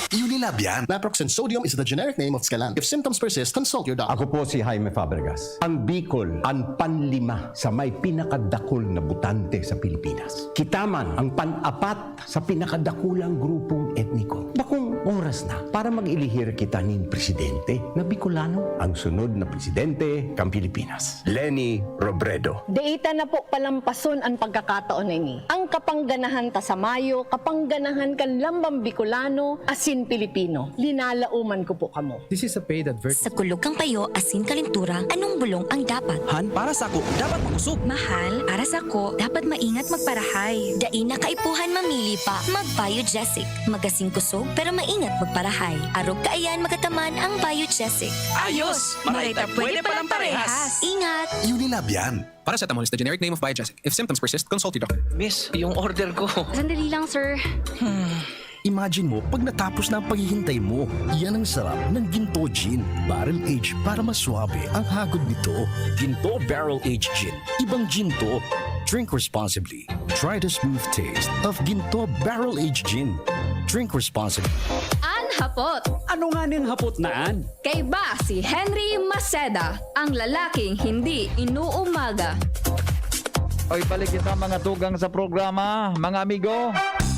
Unilab yan. Naproxen sodium is the generic name of Skelan. If symptoms persist, consult your doctor. Ako po si Jaime Fabregas. Ang Bicol, ang panlima sa may pinakadakul na botante sa Pilipinas. Kita man ang pan-apat sa pinakadakulang grupong etniko. Bakong oras na para mag-ilihir kita nin presidente na Bicolano. Ang sunod na presidente kan Pilipinas. Leni Robredo. Dai ta na po palampason an pagkakataon na ini. An kapangganahan ta sa mayo, kapangganahan kan lambang Bicolano asin Pilipino. Linalaoman ko po kamo. This is a paid advert. Sa kulog kan payo asin kalintura, anong bulong ang dapat? Han, para sako, dapat makosog. Mahal, para sako, dapat maingat magparahay. Dai na kaipuhan mamili pa. Mag-Biogesic. Magasin kosog, pero maingat magparahay. Arog kaiyan magataman ang Biogesic. Ayos! Maray ta pwede palang parehas. Ingat! Unilab yan. Paracetamol is the generic name of Biogesic. If symptoms persist, consult your doctor. Miss, yung order ko. Sandali lang, sir. Imagine mo, pag natapos na ang paghihintay mo, yan ang sarap ng Ginto Gin. Barrel aged para maswabe ang hagod nito. Ginto Barrel Aged Gin. Ibang Ginto. Drink responsibly. Try the smooth taste of Ginto Barrel Aged Gin. Drink responsibly. An hapot. Ano nga ning hapot na an? Kaiba si Henry Maceda, ang lalaking hindi inuumaga. Oy, balik kita, mga tugang, sa programa, mga amigo.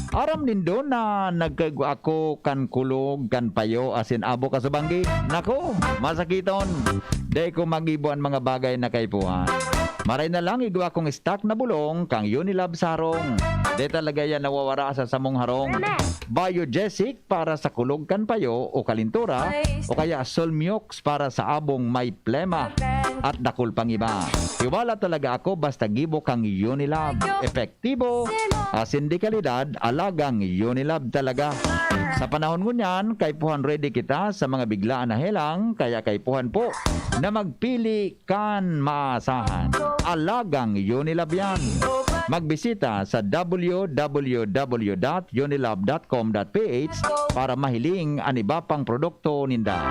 Aram nindo na nagkaigwa ako kan kulog, kan payo, asin abo kasubanggi? Nako, masakiton. Dai ko magibo an mga bagay na kaipuhan. Maray na lang igwa akong stock na bulong kan Unilab sa harong. Dai talaga yan nawawara sa samong harong. Biogesic para sa kulog kan payo o kalintura, o kaya Solmiox para sa abong may plema at dakul pang iba. Tiwala talaga ako basta gibo kan Unilab. Epektibo, asin de kalidad, alagang Unilab talaga. Sa panahon ngunyan, kaipuhan ready kita sa mga biglaan na helang, kaya kaipuhan po na magpili kan maasahan. Alagang Unilab yan. Magbisita sa w w w dot unilab dot com dot p h para mahiling an iba pang produkto ninda.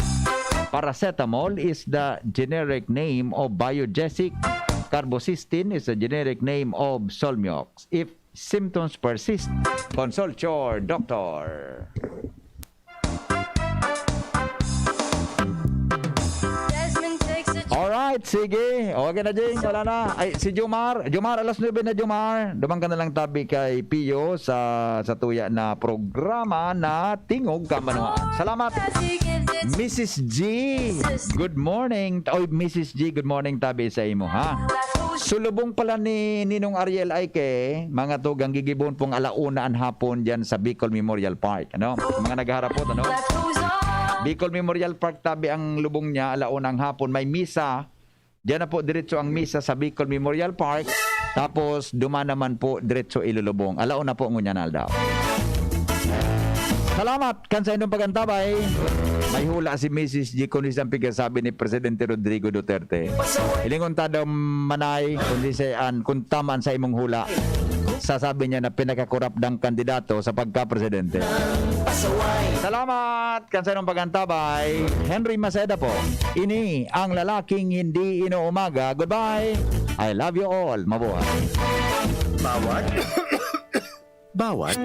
Paracetamol is the generic name of Biogesic. Carbocisteine is the generic name of Solmiox. If symptoms persist, consult your doctor. Alright, sige. Okay na, Jing. Wala na. Ay, si Jomar. Jomar, alas nuebe na, Jomar. Duman ka na lang tabi kay Pio sa, sa tuya na programa na Tingog Kabanwaan. Salamat. Missus G, good morning. Oy, Missus G, good morning tabi sa imo, ha? Sulubong pala ni Ninong Ariel Aike, mga tugang, gigibon pong ala una an hapon diyan sa Bicol Memorial Park, ano? Sa mga naghaharapot, ano? Bicol Memorial Park tabi ang lubong niya, ala una ang hapon, may misa. Diyan na po diretso ang misa sa Bicol Memorial Park. Tapos duman naman po diretso ilulubong. Ala una po ngunyan na aldaw. Salamat kan sa inyong pagantabay. May hula si Missus G kung isang pigkasabi ni Presidente Rodrigo Duterte. Hilingon ta daw, Manay, kung di sa an, kung tama sa imong hula. Sasabi niya na pinakakurap ng kandidato sa pagka-presidente. Salamat kan sa inyong pagantabay. Henry Maceda po. Ini ang lalaking hindi inuumaga. Goodbye. I love you all. Mabuhay. Bawat bawat